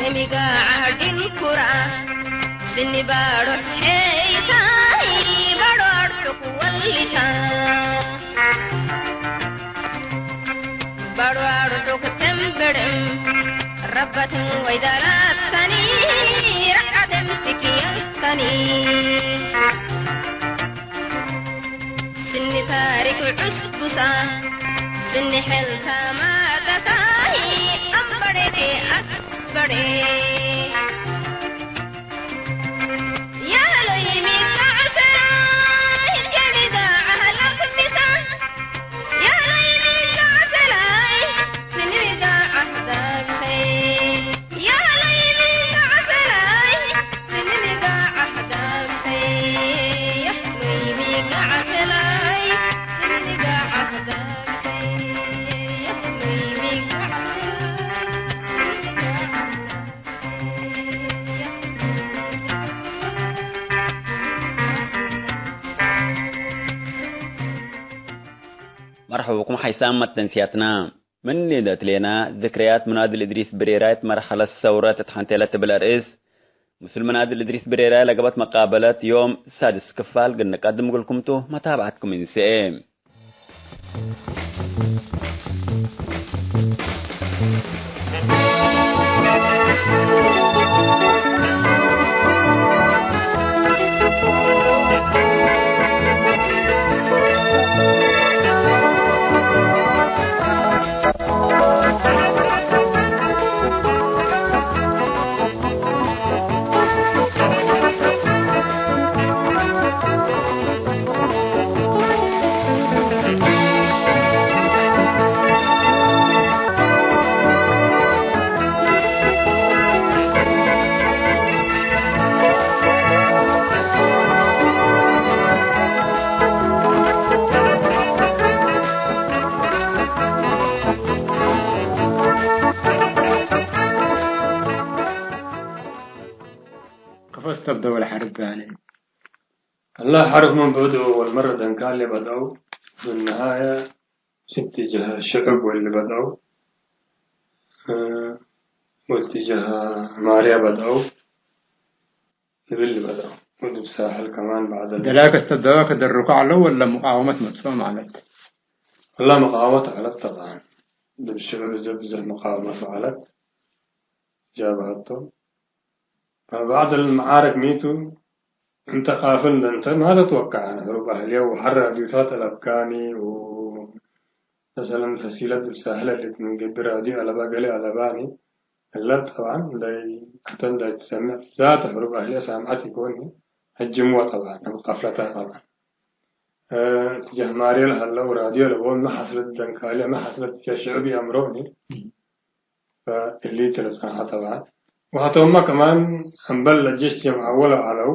ኤሚጋ ዐህድን ኩራ፣ ስኒ ባሮ ሔይታይ፣ ባሮ አርሑክ ወሊታ። ባሮ አርሑክ ተንበርም፣ ረበትን ወይዳላተኒ፣ ረዓደም ትክያተኒ። ስኒ ታሪክ ዑስቡሳ፣ ስኒ ሕልታ ማታታይ፣ አምበሬቴ አትበሬ። ያህለይ ሚጋ ዐሰላይ፣ ከሚጋ ዐህላ ክሚሳ። ያህለይ ሚጋ ዐሰላይ፣ ስኒ ሚጋ ዐህዳብሰይ። ያህለይ ሚጋ ዐሰላይ፣ ስኒ ሚጋ ዐህዳብሰይ። ያህለይ ሚጋ ዐሰላይ፣ ስኒ ሚጋ ዐህዳብሰይ። ያህለይ ሚጋ ዐሰላይ፣ ስኒ ሚጋ ዐሰላይ። መርሐበኩም ሐይሳም መተንስያትና። ምን እንዴ እትሌና ዝክርያት ምናድል እድሪስ ብሬራይት መርሐለት ሰውረት እት ሐንቴ ለትብል አርእስ፣ ምስል ምናድል እድሪስ ብሬራይ ለገበት መቃበለት ዮም ሳድስ ክፋል ግንቀድም እግልኩም ቱ፣ መታብዐትኩም እንስኤ። ከፈ እስተብደው ለሐርብ ያኒ። እለ ሐርብ ምን ብዕድ ወልመረ ደንካሌ በድአው፣ ምን ነሃየ እትጀህ ሽዑብ ወሊ በድአው፣ እ፣ ወእትጀህ ማርያ በድአው፣ እብል በድአው። ወድብ ሳሕል ከማን በዕድ እለ ደላከ እስተብደዋ ከደርኮ ዐለው ወለ ሙቃወመት መጽኦ ማለት? እለ ሙቃወመት ዐለት ጠብዓን። ድብ ሽዑብ እዘ ብዘህ ሙቃወመት ዐለት። ጃብሀቶም። ፈበዕድ አልመዓረክ ሚቱ እንተ ቃፍል እንደ እንተ ማ ተትወቀዐ፣ ሕሩብ አህልየ ወሐር ራድዩታት አለብካኒ ወመሰለን ፈሲለት እብ ሳህለ እሊት ምን ገብእ ራድዩ አለባ ገሌ አለባኒ። እለ ጠብዓን እንደ አተ እንደ ትሰምዕ ዛተ ሕሩብ አህልየ ሳምዐት ኢኮኒ፣ ሀጅምወ ጠብዓን፣ እብ ቀፍለታ ጠብዓን። እ፣ ትጀህ ማርየ ለሀለው ራድዮ ለቦም ሚ ሐስለት ደንካልየ፣ ሚ ሐስለት ትጀህ ሽዕብ ይአምሮኒ። ፈእሊት ለጸንሐ ጠብዓን። ወሀቶምመ ከማን አምበል ለጀሽ ጀምዐወ ለዐለው፣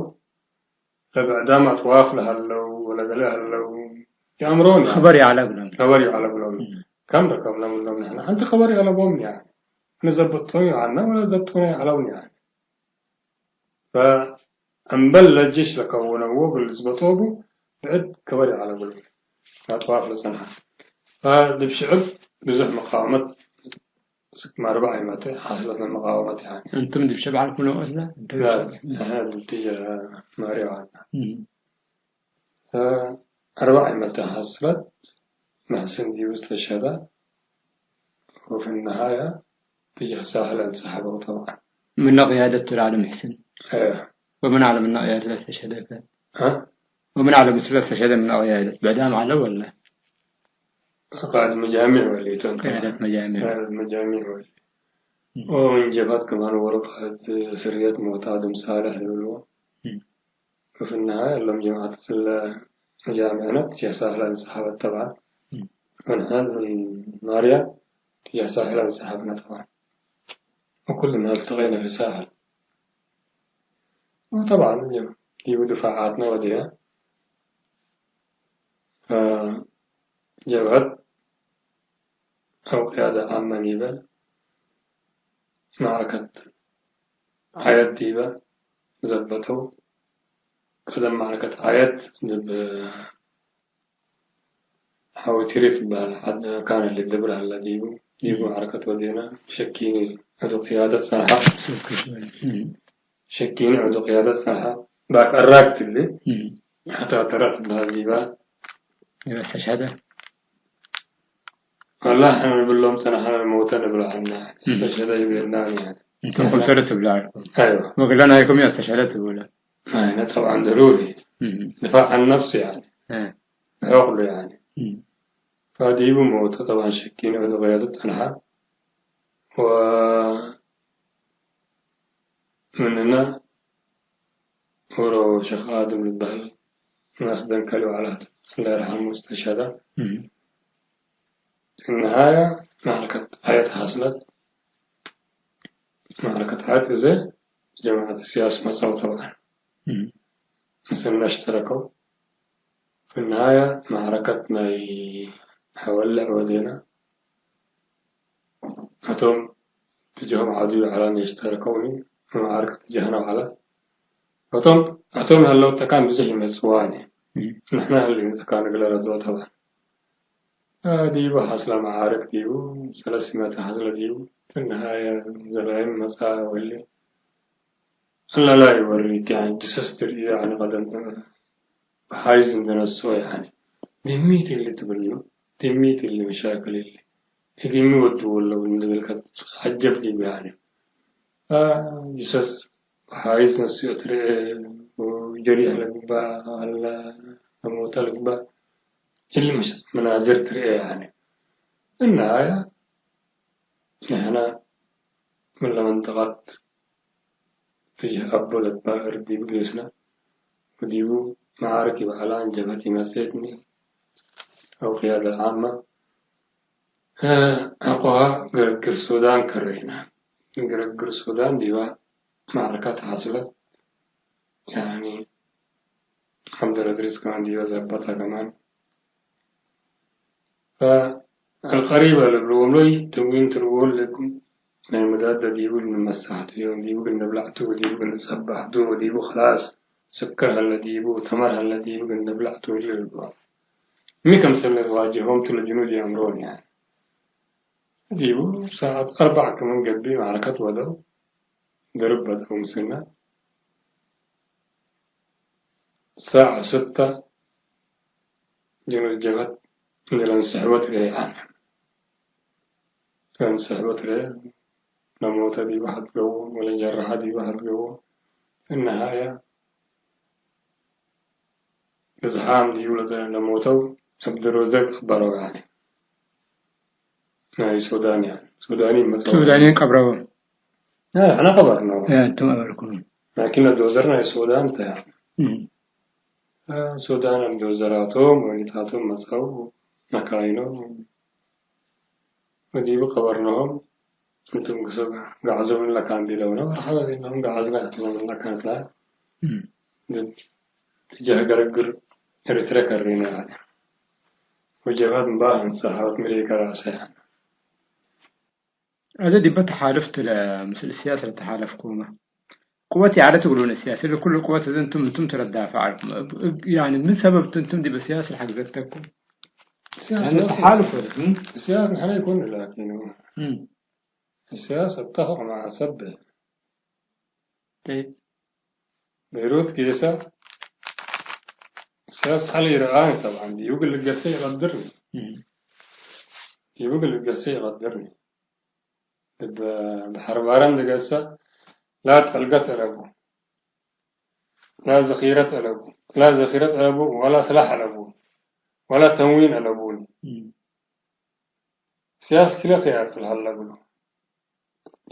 ለብዕዳም አጥዋፍ ለሀለው ወለገሌ ሀለው፣ ይአምሮኒ። ከበር ይዐለ እግሎም። ከበር ይዐለ እግሎም። እም። ከም ርከብነ ምሎም ንሕነ። ሐንቲ ከበር ይዐለቦም ያኒ። ንዘብጦም ይዐልነ ወለ ዘብጡነ ይዐለውኒ ያኒ። ፈእምበል ለጅሽ ለከወነዎ እግል ልዝበጦ እቡ ብዕድ ከበር ይዐለ እግሎም ለአጥዋፍ ለጸንሐ። ፈድብ ሽዕብ ብዙሕ መቃወመት ስክም አርበዕ ኢመተ ሐስለት ለመቃወመት ያኒ። እንቱም ድብ ሽዕብ ዐልኩም ለመቅትለ? እንተ ላ፣ ንሕነ ድብ ትጀ ማርያ ዋና። እም። አርበዕ ኢመተ ሐስለት መሕስን ዲቡ እስተሸሀደ፣ ወፊ ነሃየ ትጀህ ሳሕል አንሰሐበው ጠብዓን። ምነ ቅያደት ቱ ለዐለ መሕስን? አየ። ወምን ዐለ ምነ ቅያደት ለእስተሸሀደ? አ? ወምን ዐለ ምስሉ ለእስተሸሀደ ምነ ቅያደት ብዕዳም ዐለ ወለ? ቅያደት መጃሚዕ ወሊቶም። ቅያደት መጃሚዕ። ቅያደት መጃሚዕ ወሊ። እም። ወምን ጀብሀት ከማን ወሮ ቅያደት ስርየት ሞት አድም ሳልሕ ልብልዎ። እም። ወፊ ነሃየ እሎም ጀማዐት እለ መጃሚዕነ ትጀህ ሳሕል አንሰሐበት ጠብዓን። እም። ወንሕነ ምን ማርያ ትጀህ ሳሕል አንሰሐብነ ጠብዓን። ወኩልነ እልተቀይነ ፊ ሳሕል። ወጠብዓን ዲቡ ድፋዓትነ ወዲነ። ፈጀብሀት አው ቅያደ ዓመ ዲበ መዕረከት ዐየት ዲበ ዘበጠው። ቀደም መዕረከት ዐየት ዲብ ሐወቲሪ ትበሀል ሐድ መካን እሊ ድብር ሀለ ዲቡ። ዲቡ እም። መዕረከት ወዴነ ሸኪኒ ዐዱ ቅያደት ጸንሐ። ሸኪኒ ዐዱ ቅያደት ጸንሐ። ባክ አራክ ትሊ እም። ሐታተረ ትበሀል ዲባ። ዲበ እስተሸሀደ። ወላሂ፣ ሕነ ንብሎም ጸንሐነ፣ መውተ ንብሎ ዐልነ። እም። እስተሸሀደ ይቤልናኒ ያኒ። እንቱም ክምሰለ ትብላ ዐልኩም። አይወ። ወግለ ናይኩም እስተሸሀደ ትብለ። አይነ ጠብዓን ደሩሪ። እም። ድፋዕ ዐን ነፍሱ ያኒ። እ። ሕቁሉ ያኒ። እም። ፈዲቡ መውተ ጠብዓን ሸኪኒ ዐዱ ቅያደት ጸንሐ። ወ-፣ ምንና ወሮ ሸክ አድም ልበህል ናስ ደንከል ወዐላት፣ አላህ ይርሐሙ፣ እስተሸሀደ። እም። ነሃየ መዕረከት ዐየት ሐስለት። መዕረከት ዐየት እዜ ጀማዐት ስያስ መጽአው ጠብዓን። እም። ምስልነ እሽተረከው። ፍነሃየ መዕረከት ናይ ሐወልዕ ወዴነ። አቶም ትጀሆም ዐዱ ዐላን የሽተረከውኒ፣ መዓርክ ትጀህነ ዐለ። አቶም፣ አቶም ሀለው ተካን ብዝሕ ይመጽዋኒ። እም። ንሕነ ህል ተካን እግለ ረድኦ ጠብዓን። አ፣ ዲቡ ሐስለ መዓርክ ዲቡ፣ ሰለስ ሲመተ ሐስለ ዲቡ፣ ፍነሃየ ዘራይም መጽአ ወህሌ። እለ ላይ ወሪት፣ ያኒ፣ ጅሰስ ትርእዩ፣ ያኒ፣ ቀደም፣ ሐይዝ እንደ ነስኦ፣ ያኒ፣ ድሚት እሊ ትብሉ፣ ድሚት እሊ መሻክል እሊ፣ እግል ሚ ወድዎ ለው እንዴ ቤልከ ዐጀብ ዲቡ፣ ያኒ። አ፣ ጅሰስ ሐይዝ ነስኦ ትርኤ፣ ወጀሪሕ ለግባእ፣ አለ ለሞተ ልግባእ፣ እሊ መሽ-፣ መናዝር ትርኤ፣ ያኒ። እና ያ፣ ንሕነ ምን ለመንጠቀት ትጅህ አቦ ለትባህር ዲቡ ጌስነ፣ ወዲቡ መዓርክ ይበዐላን ጀብሀት ኢመጽአትኒ አው ቅያደ ለዓመ፣ ሐቆሃ ግርግር ሱዳን ከሬነ። ግርግር ሱዳን ዲባ መዓርካት ሐስለት፣ ያኒ ዐብደል እድሪስ ከማን ዲባ ዘበጠ ከማን። ፈአልቀሪበ ልብልዎም ሎይ ትምዊን ትርወል ልኩም ናይ መዳድ ዲቡ እንመሳሕ ቱ፣ ዮም ዲቡ እግል ንብላዕ ቱ፣ ወዲቡ እግል ንጸባሕ ቱ፣ ወዲቡ ክላስ ስከር ሀለ ዲቡ፣ ተመር ሀለ ዲቡ እግል ንብላዕ ቱ ልብል። ሚ ከምሰል ንትዋጀሆም ቱ ለጅኑድ የአምሮን፣ ያኒ። ዲቡ ሰዓት አርበዕ ክምን ገብእ መዕረከት ወደው፣ ድርብ በደው ምስልነ። ሳዕ ስተ ጅኑድ ጀብሀት እንዴ ለንስሕቦ ትርኤ፣ ያኒ። ለንስሕቦ ትርኤ፣ ለሞተ ዲቡ ሐድገዎ ወለጀረሐ ዲቡ ሐድገዎ። እነሃየ ብዝሓም ዲቡ ለተ-፣ ለሞተው እብ ዶዘር ቀበረው፣ ያኒ። ናይ ሱዳን፣ ያኒ። ሱዳኒ መጽአው። ሱዳንየን ቀብረው። ያ፣ ንሕነ ቀበርነው። ያ፣ እንቱም ቀበርኩም። ላኪን ለዶዘር ናይ ሱዳን ተ-፣ ያኒ። እም። እ፣ ሱዳን እብ ዶዘራቶም ወሊታቶም መጽአው፣ መካይኖም። ወዲቡ ቀበርነሆም። እንቱም ግሰ ገዐዞም ለካን ቢለውነ፣ መርሐበ ቤለሆም፣ ገዐዝነ እትነ ምነ ካንትነ። እም። ድድ ትጀህ ገረግር ኤሪትረ ከሬነ፣ ያኒ። ወጀብሀት እምበ አንሰ ሐወት ምሬከ ረአሰ፣ ያኒ። አዜ ዲበ ተሓልፍ ቱ ለምስል ሲያስ ለተሓለፍኩመ። ቅወት ይዐለት እግሉን ሲያስ፣ እሊ ኩሉ ቅወት እዝ እንቱም፣ እንቱም ትረዳፈ ዐልኩም። እብ-፣ እብ-፣ ያኒ ምን ሰበብ ቱ እንቱም ዲበ ሲያስ ለሐግዘተኩም? ሲያስ ያኒ ኖ ተሓልፍ ሲያስ፣ ወለት፣ እም? ሲያስ ንሕነ ይኮን ላኪን፣ እም። ሲያስ እተፍቅ መዐ ሰብ። ጠይብ። ቤሩት ጌሰ፣ ሲያስ ሐለ ይርአኒ ጠብዓን፣ ዲቡ እግል ልገሰ ይቀድርኒ። እም። ዲቡ እግል ልገሰ ይቀድርኒ። እብ በሐር ባረ እንዴ ገሰ፣ ላ ጠልገት አለቡ፣ ላ ዘኺረት አለቡ፣ ላ ዘኺረት አለቡ፣ ወላ ስላሕ አለቡ፣ ወላ ተምዊን አለቡኒ። እም። ሲያስ ክለ ክያር ቱ ለሀለ እግሉ።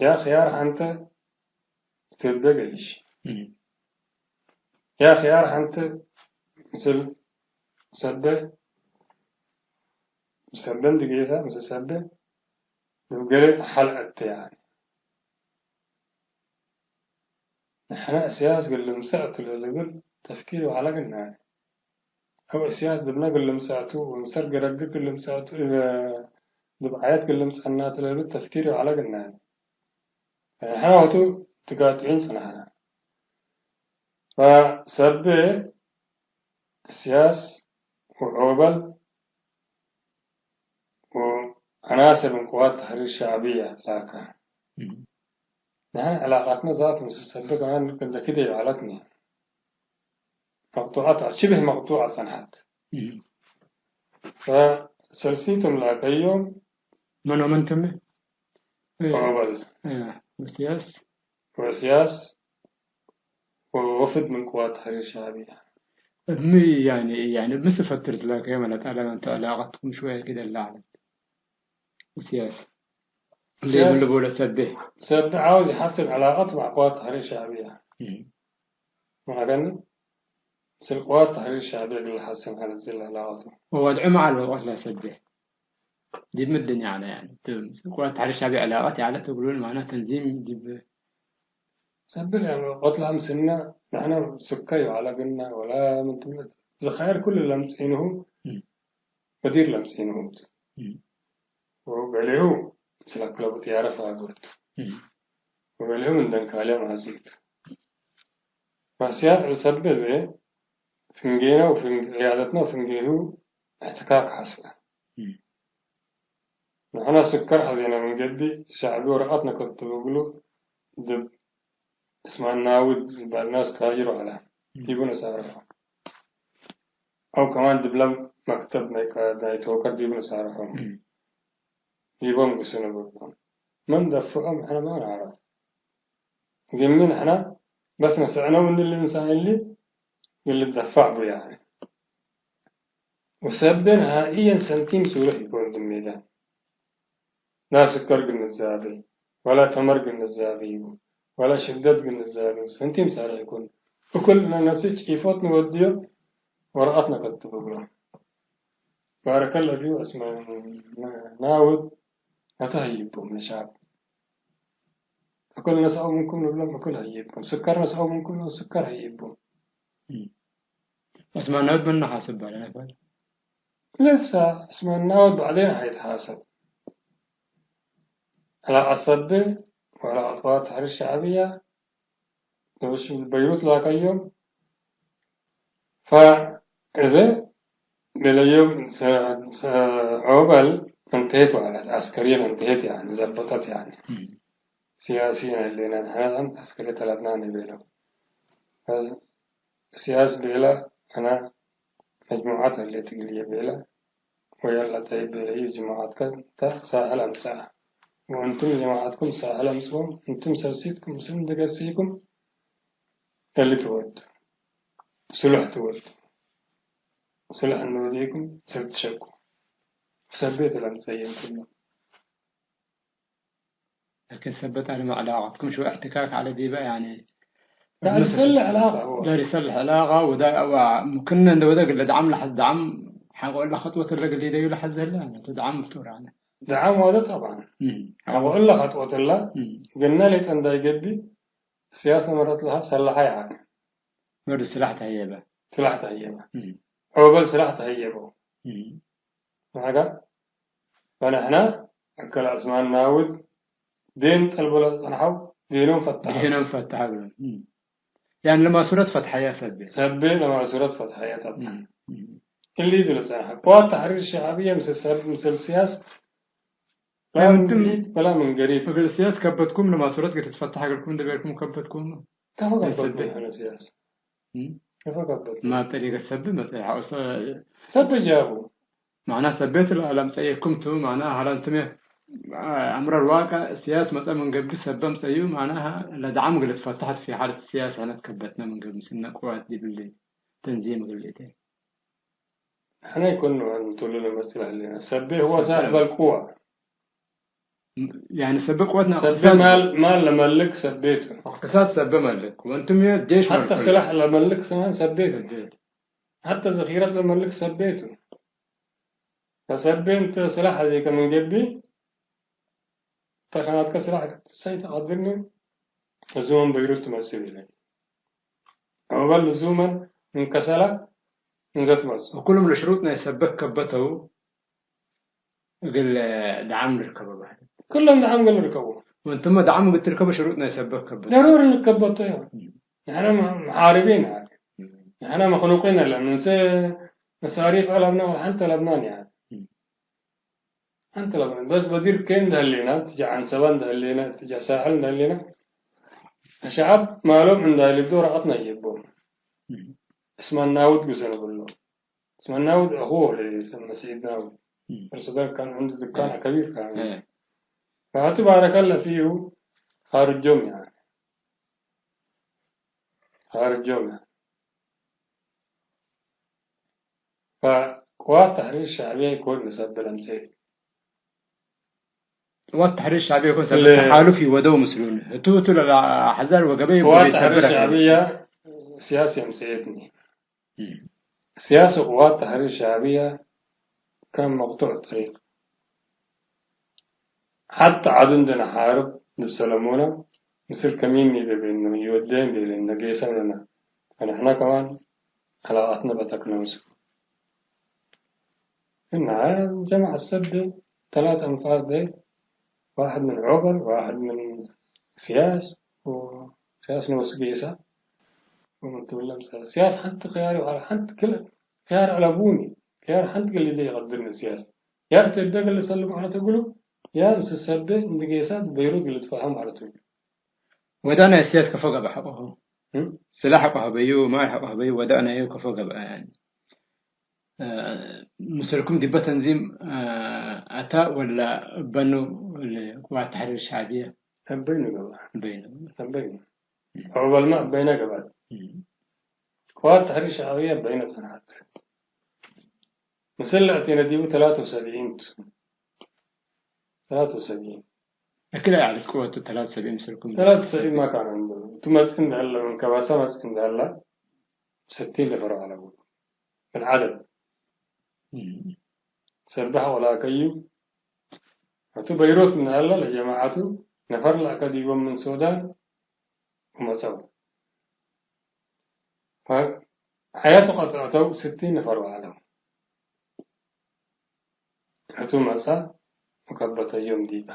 ያ ክያር ሐንተ ትቤ ገይሽ። እም። ያ ክያር ሐንተ ምስል ሰቤ፣ ሰቤ እንዴ ጌሰ፣ ምስል ሰቤ እብ ገሌ ሐል አተ፣ ያኒ። ንሕነ እስያስ እግል ልምጸእ ቱ ለልብል ተፍኪር ወዐለ ግናኒ። አው እስያስ ድብነ እግል ልምጸእ ቱ፣ ወምሰል ገረግር እግል ልምጸእ ቱ፣ እብ ድብዓየት እግል ልምጸእና ቱ ለልብል ተፍኪር ወዐለ ግናኒ። ንሕነ ወቱ ትጋጥዒን ጽንሐነ። ፈሰቤ እስያስ ወዖበል ወዐናስር ምን ቅዋት ተሕሪር ሸዕብየ ላከ። እም። ንሕነ ዕላቃትነ ዛቱ ምስል ሰቤ ከማን እንደ ክደ ይዐለትኒ። መቅጡዐት፣ ሽብህ መቅጡዐ ጸንሐት። እም። ፈሰልሲቶም ላከዮም። መን ወመን ተመ? ዖበል። እ፣ ወስያስ? ወስያስ ወወፍድ ምን ቅዋት ተሕሪር ሸዕብየ። እብ ሚ፣ ያኒ፣ ያኒ፣ እብ ሚ ስፈትር ትላከየ መለት አለመ እንተ ዕላቀትኩም ሽወየ ክደ ለዐለት። ወስያስ። እንዴ ስያስ ምን ልቦ ለሰቤ። ሰቤ ዓውዝ ይሐስን ዕላቀት መዕ ቅዋት ተሕሪር ሸዕብየ። እም። ማዕገኒ? ምስል ቅዋት ተሕሪር ሸዕብየ እግል ለሐስን ዐለ እዝል ዕላቀቱ። ወወድዑ መዓል ወቀት ለሰቤ። ዲብ ምድን ያለ፣ ያኒ፣ ቱ፣ ቅዋት ተሕሪር ሸዕቢ ዕላቀት ያለ ትብሉን፣ ማና ተንዚም ዲብ ሰብል፣ ያኒ፣ ወቀት ለአምስነ፣ ንሕነ ስከዩ ዐለ ግነ፣ ወላ ምን ትብለ፣ ዝኻይር ኩሉ ለምጽኢንሁ፣ እም። ወዲር ለምጽኢንሁ። እም። ወገሌሁ ምስል አክለቡ ጥያረ ፋግርቱ። እም። ወገሌሁ ምን ደንካልያ ማዚቱ። ማስያት እብ ሰቤ ዘ ፍንጌነ ወፍንጌ-፣ ዕያደትነ ወፍንጌሁ እሕትካክ ሐስበ። እም። ንሕነ ስከር ሐዜነ ምን ገብእ፣ ሸዕቢ ወረቀት ነከትብ እግሉ፣ ድብ እስማን ናውድ ዝበል ናስ ካጅሮ ዐለ። እም። ዲቡ ነሳረሖ። አው ከማን ድብለ መክተብ ናይ ቃ-፣ ናይ ቶከር ዲቡ ነሳረሖ። እም። ዲቦም ግሱ ነበርኩም። መን ደፍዖም ሕነ ማ ነዐርፍ። ግን ምን ሕነ በስ ነስዕኖም እሊ ልንሳን እሊ ልደፋዕ ቡ ያኒ። ወሰቤ ነሃኢየን ሰንቲም ሱሩሕ ኢኮን ድሜዳን። ላ ስከር ግንዛቤ፣ ወላ ተመር ግንዛቤ ቡ፣ ወላ ሽደት ግንዛቤ ቡ፣ ሰንቲም ሳርሕ ኢኮን። እኩል ነፍሲ ጪፎት ንወድዮ ወረቀት ነከትብ እግሎም። ባረከለ ፊሁ ዑስማን ናውድ አተ ሀይቦም ለሻብ። እኩል ነስአው ምንኩም ንብሎም እኩል ሀይቦም። ስከር ነስአው ምንኩም ንብሎም ስከር ሀይቦም። እም። ዑስማን ናውድ መነ ሓስብ ባለ ነበር? ለሰ ዑስማን ናውድ ባዕዴን ሀይትሓሰብ። ዐላ አሰቤ ወዐለ አጥዋር ተሕሪር ሸዕብየ፣ በይሩት ላቀዮም። ፈእዘ ቤለዮም ሰ-፣ ሰ-፣ ዖበል እንተሄት ወዐለት፣ ዐስከርየን እንተሄት፣ ያኒ ዘበጠት፣ ያኒ እም። ሲያሲየን ህሌነ ንሕነ ዐስከርየ ተለብናኒ ቤለው። ፈዝ-፣ ሲያስ ቤለ፣ አነ መጅሙዐት ህሌት እግልዬ ቤለ፣ ወየላ ጠይብ ቤለዩ፣ ጅማዐትከ እተ ሳሕል አምጽአ፣ ወእንቱም ጅማዐትኩም ሳሕል አምጽኦም፣ እንቱም ሰልሲትኩም ምስል እንዴ ገስይኩም፣ እሊ ትወዱ፣ ስሉሕ ትወዱ፣ ስሉሕ እንዴ ወዴኩም፣ ሰብ ትሸቁ፣ ሰቤት ለምጸየም ኩሉ። ላኪን ሰበት አለመ ዕላቀትኩም ሽወ እሕትካክ ዐለ ዲበ፣ ያኒ፣ ዳር ይሰልሕ ዕላቀ ሁወ። ዳር ይሰልሕ ዕላቀ ወዳ-፣ ወ-፣ ሙክነ እንደ ወደ ግለ ደዓም ለሐዝ ደዓም ሐቆ እለ ኸጥወት እለ ግል ሊደዩ ለሐዝ ህለ፣ ያኒ፣ ቱ ደዓም ፍጡር፣ ያኒ። ደዓም ወደ ጠብዓን። እም። ሐቆ እለ ኸጥወት እለ እም። ግነ ሌጠ እንዳይገቢ፣ ስያስ ለመረት ለሀብ ሰለሐ፣ ያኒ። ወድ ስላሕ ተሀየበ። ስላሕ ተሀየበ። እም። ዖበል ስላሕ ተሀየበው። እም። ናጋ፣ ፈንሕና አከለ ዑስማን ናውድ ዴን ጠልቦ ለጸንሐው ዴኖም ፈተሐ። ዴኖም ፈተሐ ብሎ። እም። ያን ለማሱረት ፈትሐያ ሰቤ። ሰቤ ለማሱረት ፈትሐያ ጠብዓን። እም። እም። እሊ ቱ ለጸንሐ። ቅዋት ተሕሪር ሸዕብየ ምስል ሰብ-፣ ምስል ስያስ ላ ምን እንቱም ብዒድ ወላ ምን ገሪብ። እግል ስያስ ከበትኩም ለማሱረት እግል ትትፈተሕ እግልኩም እንዴ ቤልኩም ከበትኩም። ከፎ ከበትኩም ሰቤ። ሕነ ስያስ። እም? ከፎ ከበትኩም። ማ ጠሪቀት ሰብ መጽአ ሐውሰ ሰብ ጃቡ። ማዕና ሰቤት ለአምጸየኩም ቱ፣ ማዕና ሀላ እንቱም አምረ ልዋቀ ስያስ መጸ ምን ገብእ ሰበ ምጸዩ፣ ማዕናሀ ለደዓም እግል ልትፈተሐት ፊ ሓለት ስያስ ሕነ ትከበትነ ምን ገብእ ምስልነ ቅዋት ዲብሊ ተንዚም እግል ልእቴ። ሕነ ይኩን እንቱ ለመጽእ ለህሌነ። ሰቤ ህወ ሳሕብ አልቅዋ። ያኒ ሰቤ ቅወትና ሰቤ እቅትሳድ ማል፣ ማል ለመልክ ሰቤቱ። እቅትሳድ ሰቤ መልክ። ወእንቱም ዴሽ ሐተ መልክ። ስላሕ ለመልክ ሰማን ሰቤቱ። ሰቤ። ሐተ ዘኺረት ለመልክ ሰቤቱ። ከሰቤ እንተ ስላሕ ሀዜከ ምን ገብእ፣ ተኸናትከ ስላሕ ክትሰይ ተቀድርኒ፣ ህዙመን በይሩት ትመጽእ ኢለ። ዐውበል ህዙመን ምን ከሰላ እንዘ ትመጽእ። ወኩሉም ለሽሩጥ ናይ ሰበክ ከበተው እግል ደዓም ልርከበ ባህለት። ኩሎም ደዓም እግል ልርከቡ። ወእንቱመ ደዓም እግል ትርከበ ሽሩጥ ናይ ሰበክ ከበተው። ደሩር ልከበቶ ዮ። እም። ንሕነ መ-፣ መሓርቢን ያኒ። እም። ንሕነ መክሉቂን አለ። ምንሰ መሳሪፍ አለብና ወሐንተ አለብናን ያኒ። እም። ሐንተ አለብናን። በስ በዲር ኬን እንደ ህሌና፣ ትጃ ዐንሰባ እንደ ህሌና፣ ትጃ ሳሕል እንደ ህሌና፣ ሸዐብ ማሎም እንደ ልብዶ ወረቀት ነየቦም። እም። እስማን ናውድ ጉሰ ንብሎ። እስማን ናውድ አኹሁ ለይሰመ ሰዒድ ናውድ። እም። እርሱ ጋር ካን ዐንዱ ድካን እም። ከቢር ካን። እም። ፈሀቱ ባረከለ ፊሁ ኻርጆም ያኒ። ኻርጆም ያኒ። ፈቅዋት ተሕሪር ሸዕብየ ኢኮን ለሰብለ አምጽኤ። ቅዋት ተሕሪር ሸዕብየ ኢኮን ሰብለ ለ-፣ ተሓሉፍ ኢወደው ምስሉን። ህቱ ህቱ ለለአሕዛር ወገበይ ቅዋት ወገበይ ተሕሪር ሰብለ ሸዕብየ ሲያስ የምጽኤትኒ። እም። ሲያስ ቅዋት ተሕሪር ሸዕብየ ከም መቅጡዕ ጠሪቅ። ሐተ ዐዱ እንዴ ነሓርብ ዲብ ሰለሞነ ምስል ከሚን ኒዴ ቤልነ፣ ይወዴን ቤልነ፣ ጌሰ ምነ፣ ፈንሕነ ከማን ዐላቃትነ በተክነ ምስሉ። እና ጀማዐት ሰቤ ተላት አንፋር ቤት፣ ዋሕድ ምን ዖበር፣ ዋሕድ ምን ስያስ፣ ወስያስ ንወሱ ጌሰ፣ ወምን ትብለ ምሰለ ስያስ ሐንቲ ክያር ወዐለ ሐንቲ ክል ክያር አለቡኒ፣ ክያር ሐንቲ ክል ሊደ ይቀድርኒ ስያስ። ያ እተ እበ እግል ልሰልም ዐለት እግሉ፣ ያ ምስል ሰቤ እንዴ ጌሳት በይሩት እግል ልትፈሀም ዐለት እግሉ። ወዳእነ ስያስ ከፎ ገብአ ሐቆሁ። እም? ስላሕ ሐቆ ሀበዩ፣ ማል ሐቆ ሀበዩ፣ ወዳእነ ከፎ ገብአ ያኒ። እ፣ ምስልኩም ዲበ ተንዚም፣ እ፣ አታ ወላ እበኑ ለቅዋት ተሕሪር ሸዕብየ? እበይኑ ገብአ። እበይኑ። እበይኑ። እም። ዐውበልመ እበይነ ገብአት። እም። ቅዋት ተሕሪር ሸዕብየ እበይነ ጸንሐት። ምስል ለአቴነ ዲቡ ተላተ ወሰብዒን ቱ። ተላተ ወሰብዒን። አክለ ዐለት ቅወቱ ተላተ ወሰብዒን ምስልኩም። ተላተ ወሰብዒን ማ ካነ እንዶ። እቱ መጽእ እንደ ሀለ፣ ምን ከባሳ መጽእ እንደ ሀለ፣ ስቲን ነፈር አለቡ። ምን ዐደድ። እም። ሰብሕ ወላከዩ። እቱ በይሩት እንደ ሀለ፣ ለጀማዐቱ ነፈር ለአከ ዲቦም ምን ሱዳን ወመጸው። ፈሐያቱ ቀጠዐተው ስቲን ነፈር ወዐለው። እቱ መጽአ ወከበተዮም ዲበ።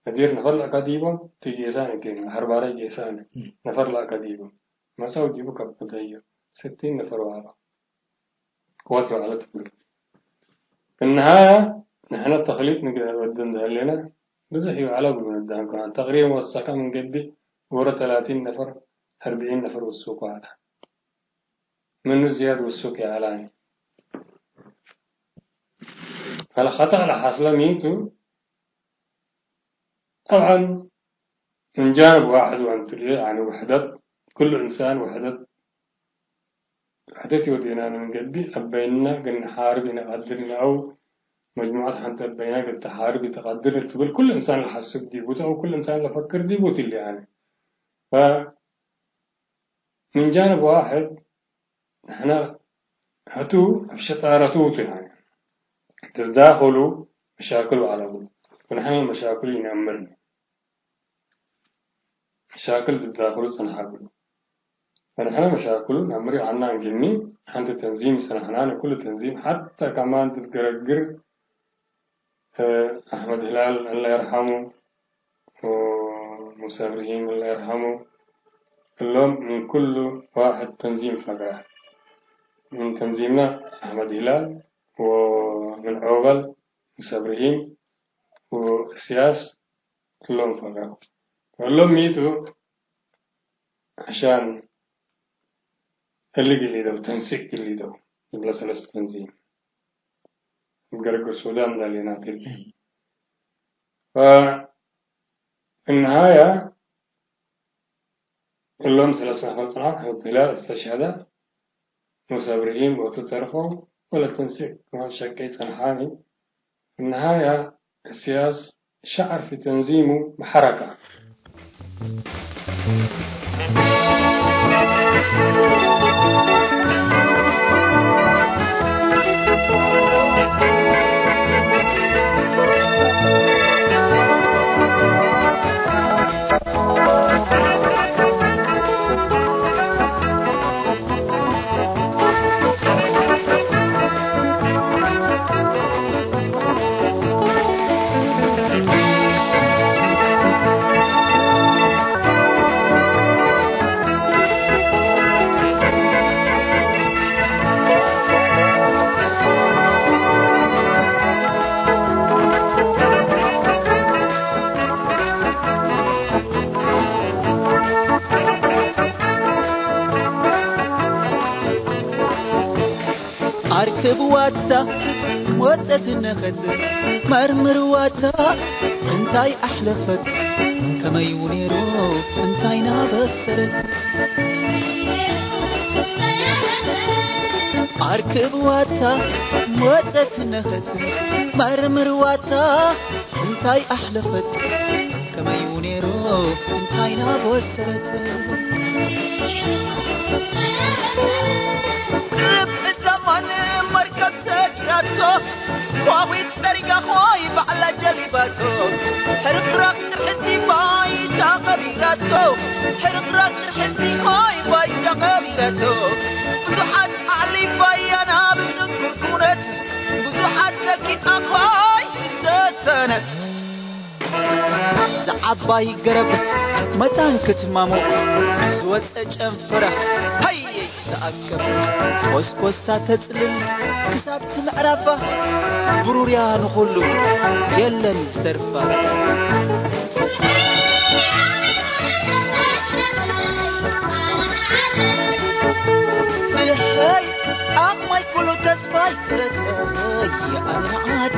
ነዲር ነፈር ለአካ ዲቦም፣ ቱ ጌሳን እግል፣ ሐርባራይ ጌሳን እም። ነፈር ለአካ ዲቦም። መሳው ዲቡ ከብደዮ፣ ስቲን ነፈር ወአባ። ቅወት ወዐለት እግል። እነሃያ፣ ንሕነ ተክሊት ንግደ ወደን ደህሌነ፣ ብዝሕ ይውዐለ እግሉ ንዳን ከማን። ተቅሪበን ወሰከ ምን ገብእ፣ ወረ ተላቲን ነፈር፣ አርብዒን ነፈር ውሱክ ወዐለ። ምኑ ዝያድ ውሱክ ይዐላኒ። ፈልከጠእ ለሐስለ ሚ ቱ? ጠብዐን፣ ምን ጃንብ ዋሕድ ወእንቱ ልየ፣ ያኒ ውሕደት፣ ኩሉ እንሳን ውሕደት፣ ውሕደት ይወዴናነ ምን ገብእ፣ አበይና ግን ሓርብ ኢነቀድር ኢነ አው መጅሙዐት ሐንተ አበይና ግን ተሓርብ ኢተቀድር ትብል፣ ኩሉ እንሳን ለሐስብ ዲቡ ቱ አው ኩሉ እንሳን ለፈክር ዲቡ ቱ እሊ ያኒ። ፈ ምን ጃንብ ዋሕድ፣ ንሕነ ህቱ እብ ሸጣረቱ ቱ፣ ያኒ፣ ትዳኸሉ መሻክሉ ዐለ እግሉ፣ ወንሕነ መሻክሉ ኢነአምርኒ። መሻክል ትዳኸሉ ጸንሐ እግሉ፣ ወንሕነ መሻክሉ ነአምር ዐልነ። እንግኒ ሐንቲ ተንዚም ሰነሐናኒ፣ ኩሉ ተንዚም ሐተ ከማን ትትገረግር፣ እ፣ አሕመድ ህላል አላህ ይርሐሙ፣ ወሙሳ እብርሂም አላህ ይርሐሙ፣ እሎም ምን ኩሉ ዋሕድ ተንዚም ፈግረ። ምን ተንዚምና አሕመድ ህላል ወምን ዖበል ሙሳ እብርሂም ወእስያስ እሎም ፈግረ። እሎም ሚ ቱ ዐሻን እሊ ግሊደው ተንሲቅ ግሊደው እብለ ሰለስ ተንዚም እብ ገርግር ሱዳን ዳሌናት እሊ። ፈእንሃያ እሎም ሰለስ ነፈር ጸንሐ፣ አሕመድ ህላል እስተሽሀደ፣ ሙሳ እብርሂም ቦቱ ተርፎ፣ ወለ ተንሲቅ ከማን ሸቄ ጸንሓኒ። እነሃያ እስያስ ሸዐር ፊ ተንዚሙ መሐረካ። አርክብዋታ ወጸት ነኸት፣ መርምርዋታ እንታይ አሕለፈት፣ ከመዩ ኔሮ እንታይ ናበሰረት። አርክብዋታ ወጸት ነኸት፣ መርምርዋታ እንታይ አሕለፈት፣ ከመዩ ኔሮ እንታይ ናበሰረት። ርብዕ ዘማን መርከብ ሰጊራቶ፣ ዋዊት ሰሪጋ ኾይ ባዕላ ጀሊባቶ። ሕርፍራፍ ቅርሕንቲ ባይታ ቀቢራቶ፣ ሕርፍራፍ ቅርሕንቲ ኾይ ባይታ ቀቢራቶ። ብዙሓት አዕሊፋያ ናብ ጽንኩር ኩነት፣ ብዙሓት ነኪት ኣንኳይ ዝተሰነ። እዛ ዓባይ ገረብ መታን ክትማሞ ዝወፀ ጨንፈራ ሃይ ተኣከብ። ኮስኮስታ ተጽልል ክሳብቲ ምዕራባ፣ ብሩርያ ንኹሉ የለን ዝተርፋ። ብልሐይ ኣብ ማይ ኩሉ ተስፋይ ትረትረይ ኣነ ዓደ።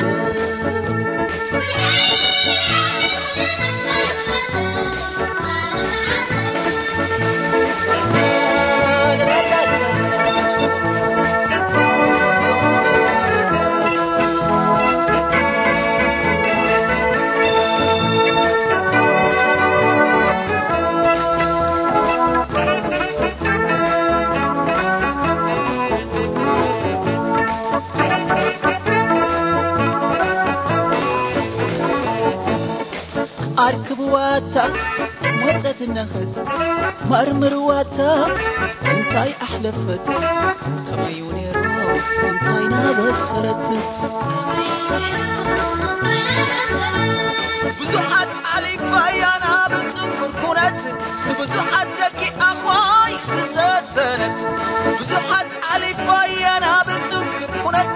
አርክብዋታ መጸት ነኸት፣ መርምርዋታ እንታይ አሕለፈት፣ ከመዩ ኔሮ እንታይ በሰለት። ብዙሓት ዓሊፋያ ናብ ጽንኩር ኩነት፣ ብዙሓት ደቂቃ ኾይ ዝተሰነት። ብዙሓት ዓሊፋያ ናብ ጽንኩር ኩነት፣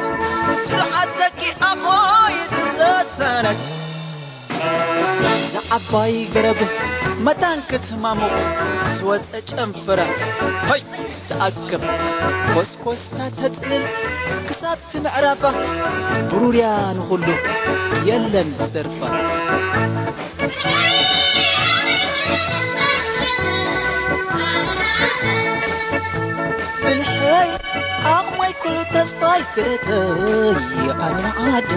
ብዙሓት ደቂቃ ኾይ ዝተሰነት። እዛ ዓባይ ገረብ መታን ክትማሙ ስወፀ ጨንፈረ ሆይ ትኣክብ። ኮስኮስታ ተጥልል ክሳብቲ ምዕራፋ ብሩርያ ንኹሉ የለን ዝደርፋ። ብልሐይ ዓቕመይ ኩሉ ተስፋይ ክለተይ ኣነ ንዓደ።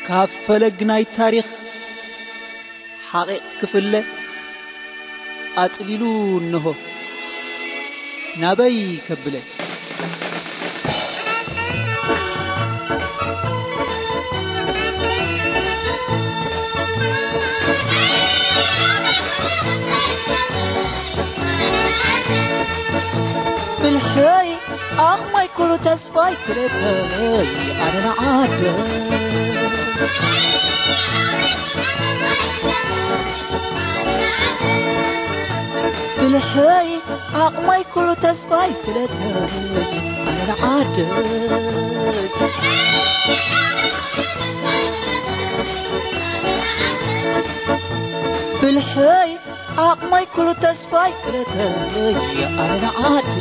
ካብ ፈለግ ናይ ታሪኽ ሓቂቕ ክፍለ ኣጽሊሉ እንሆ ናበይ ከብለ። ብልሐይ ዓቕመይ ኩሉ ተስፋይ ክለተይ ኣነ ንዓደ። ብልሐይ ዓቕመይ ኩሉ ተስፋይ ክለተይ ኣነ ንዓደ። ብልሐይ ዓቕመይ ኩሉ ተስፋይ ክለተይ ኣነ ንዓደ።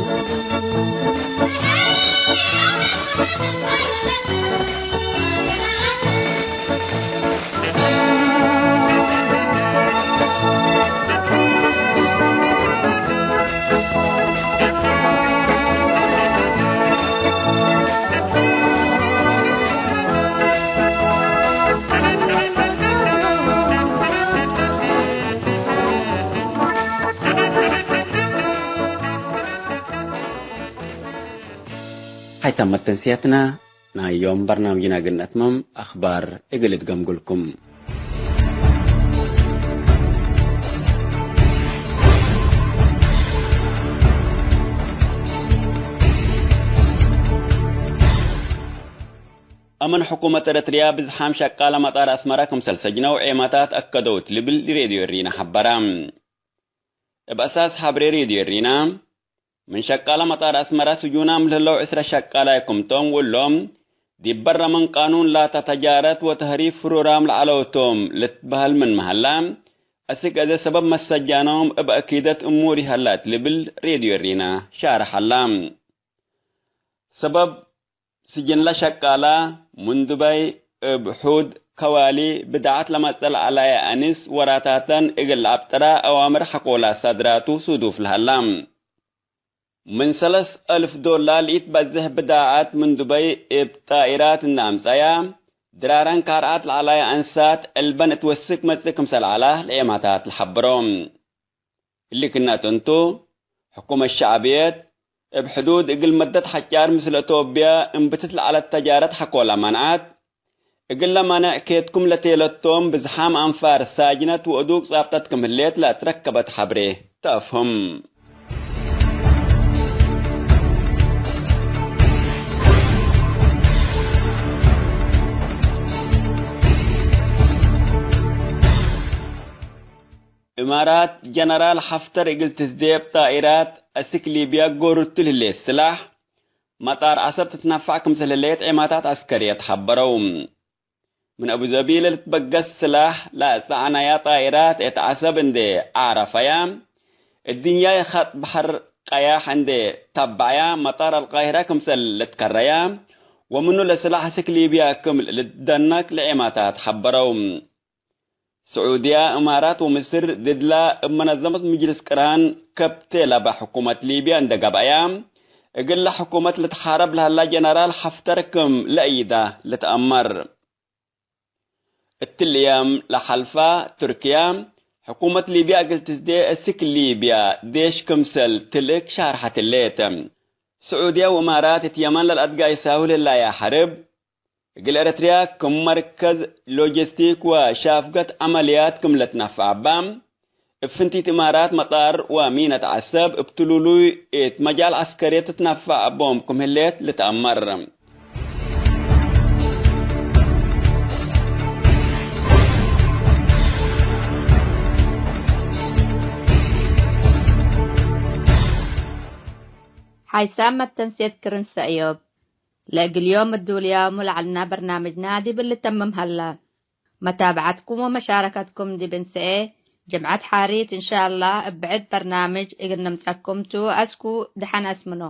ሀይታም መተንስያትና ናይ ዮም በርናምጅና እግል ነአትምም፣ አኽባር እግል እትገምግልኩም። አምን ሕኩመት ኤረትርያ ብዝሓም ሸቃለ መጣር አስመረ ክምሰል ሰጅነው ዔማታት አከደው እት ልብል ሬድዮ እሪና ሐበረ። እብ አሳስ ሐብሬ ሬድዮ እሪና፣ ምን ሸቃለ መጣር አስመረ ስጁናም ለህለው ዕስረ ሸቃላይ ክምቶም ወእሎም፣ ዲብ በረ ምን ቃኑን ላተ ተጃረት ወተህሪብ ፍሩራም ለዐለው ቶም ልትበህል ምንመ ሀላ፣ አስክ አዜ ሰበብ መሰጃኖም እብ አኪደት እሙር ይሀላ እት ልብል ሬድዮ እሪና ሻርሕ ሀላ። ሰበብ ስጅንለ ሸቃላ፣ ሙንዱበይ፣ እብ ሑድ፣ ከዋሊ፣ ብዳዐት ለመጽእ ለዐላየ አንስ ወራታተን እግል ለአብጥራ አዋምር ሐቆላ ሳድራቱ ሱዱፍ ለሀላ። ምን ሰለስ አልፍ ዶላር ለኢትበዝሕ ብዳዐት ሙንዱበይ እብ ጣኢራት እንዴ አምጸያ፣ ድራረን ከአርዓት ለዐላየ አንሳት ዕልበን እት ወስክ መጽእ ክምሰል ዐላ ለዔማታት ለሐብሮ። እሊ ክነት እንቱ፣ ሕኩመት ሸዕብየት እብ ሕዱድ እግል መደት ሐጫር ምስል አቶብየ እንብትት ለዐለት ተጃረት ሐቆላ መንዐት። እግለ መኔዕ ኬትኩም ለቴለቶም ብዝሓም አንፋር ሳጅነት ወእዱግ ጻብጠት ክም ህሌት ለአትረከበት ሐብሬ ተአፍህም። እማራት ጀነራል ሐፍተር እግል ትዝዴ እብ ጣኢራት አስክ ሊብያ ጎርቱ ለህሌት ስላሕ፣ መጣር ዐሰብ ትትነፋዕ ክምሰል ህሌት ዔማታት ዐስከርየት ሐበረው። ምን አቡዘቢ ለልትበገስ ስላሕ ለአጸዐናያ ጣኢራት እት ዐሰብ እንዴ ዓረፈያ፣ እድንያይ ኸጥ በሐር ቀያሕ እንዴ ተበዐያ፣ መጣር አልቃሂራ ክምሰል ልትከረያ ወምኑ ለስላሕ አስክ ሊብያ ክም ልትደነክ ለዔማታት ሐበረው። ስዑድያ፣ እማራት ወምስር ድድላ እብ መነዘመት ምጅልስ ቅራን ከብቴ ለበ ሕኩመት ሊብያ እንደ ገብአያ፣ እግለ ሕኩመት ልትሓረብ ለሀላ ጀነራል ሐፍተር ክም ለአይዳ ልትአመር። እትሊ እያም ለሐልፋ፣ ቱርክያ፣ ሕኩመት ሊብያ እግል ትዝዴ እስክ ሊብያ ዴሽ ክምሰል ትልእክ ሻርሐት ህሌት። ስዑድያ ወእማራት እት የመን ለልአትጋይሳሁ ለህላያ ሐርብ፣ እግል ኤረትርያ ክም መርከዝ ሎጂስቲክ ወሻፍገት ዐመልያት ክም ለትነፈዐ እባ፣ እብ ፍንቲት እማራት መጣር ወሚነት ዐሰብ እብ ትሉሉይ እት መጃል ዐስከርየት ትትነፈዕ ቦም ክም ህሌት ልትአመር። ሓይሳም መተንሴት ክርን ሰእዮብ። ለእግል ዮም እዱልያሙ ለዐልና በርናምጅና ዲብ ልተምም ሀላ። መታብዐትኩም ወመሻረከትኩም ዲብ እንሰኤ ጅምዐት ሓሪት እንሻአላህ እብ ብዕድ በርናምጅ እግል ንምጸኩም ቱ። አስኩ ደሐን አስምኖ።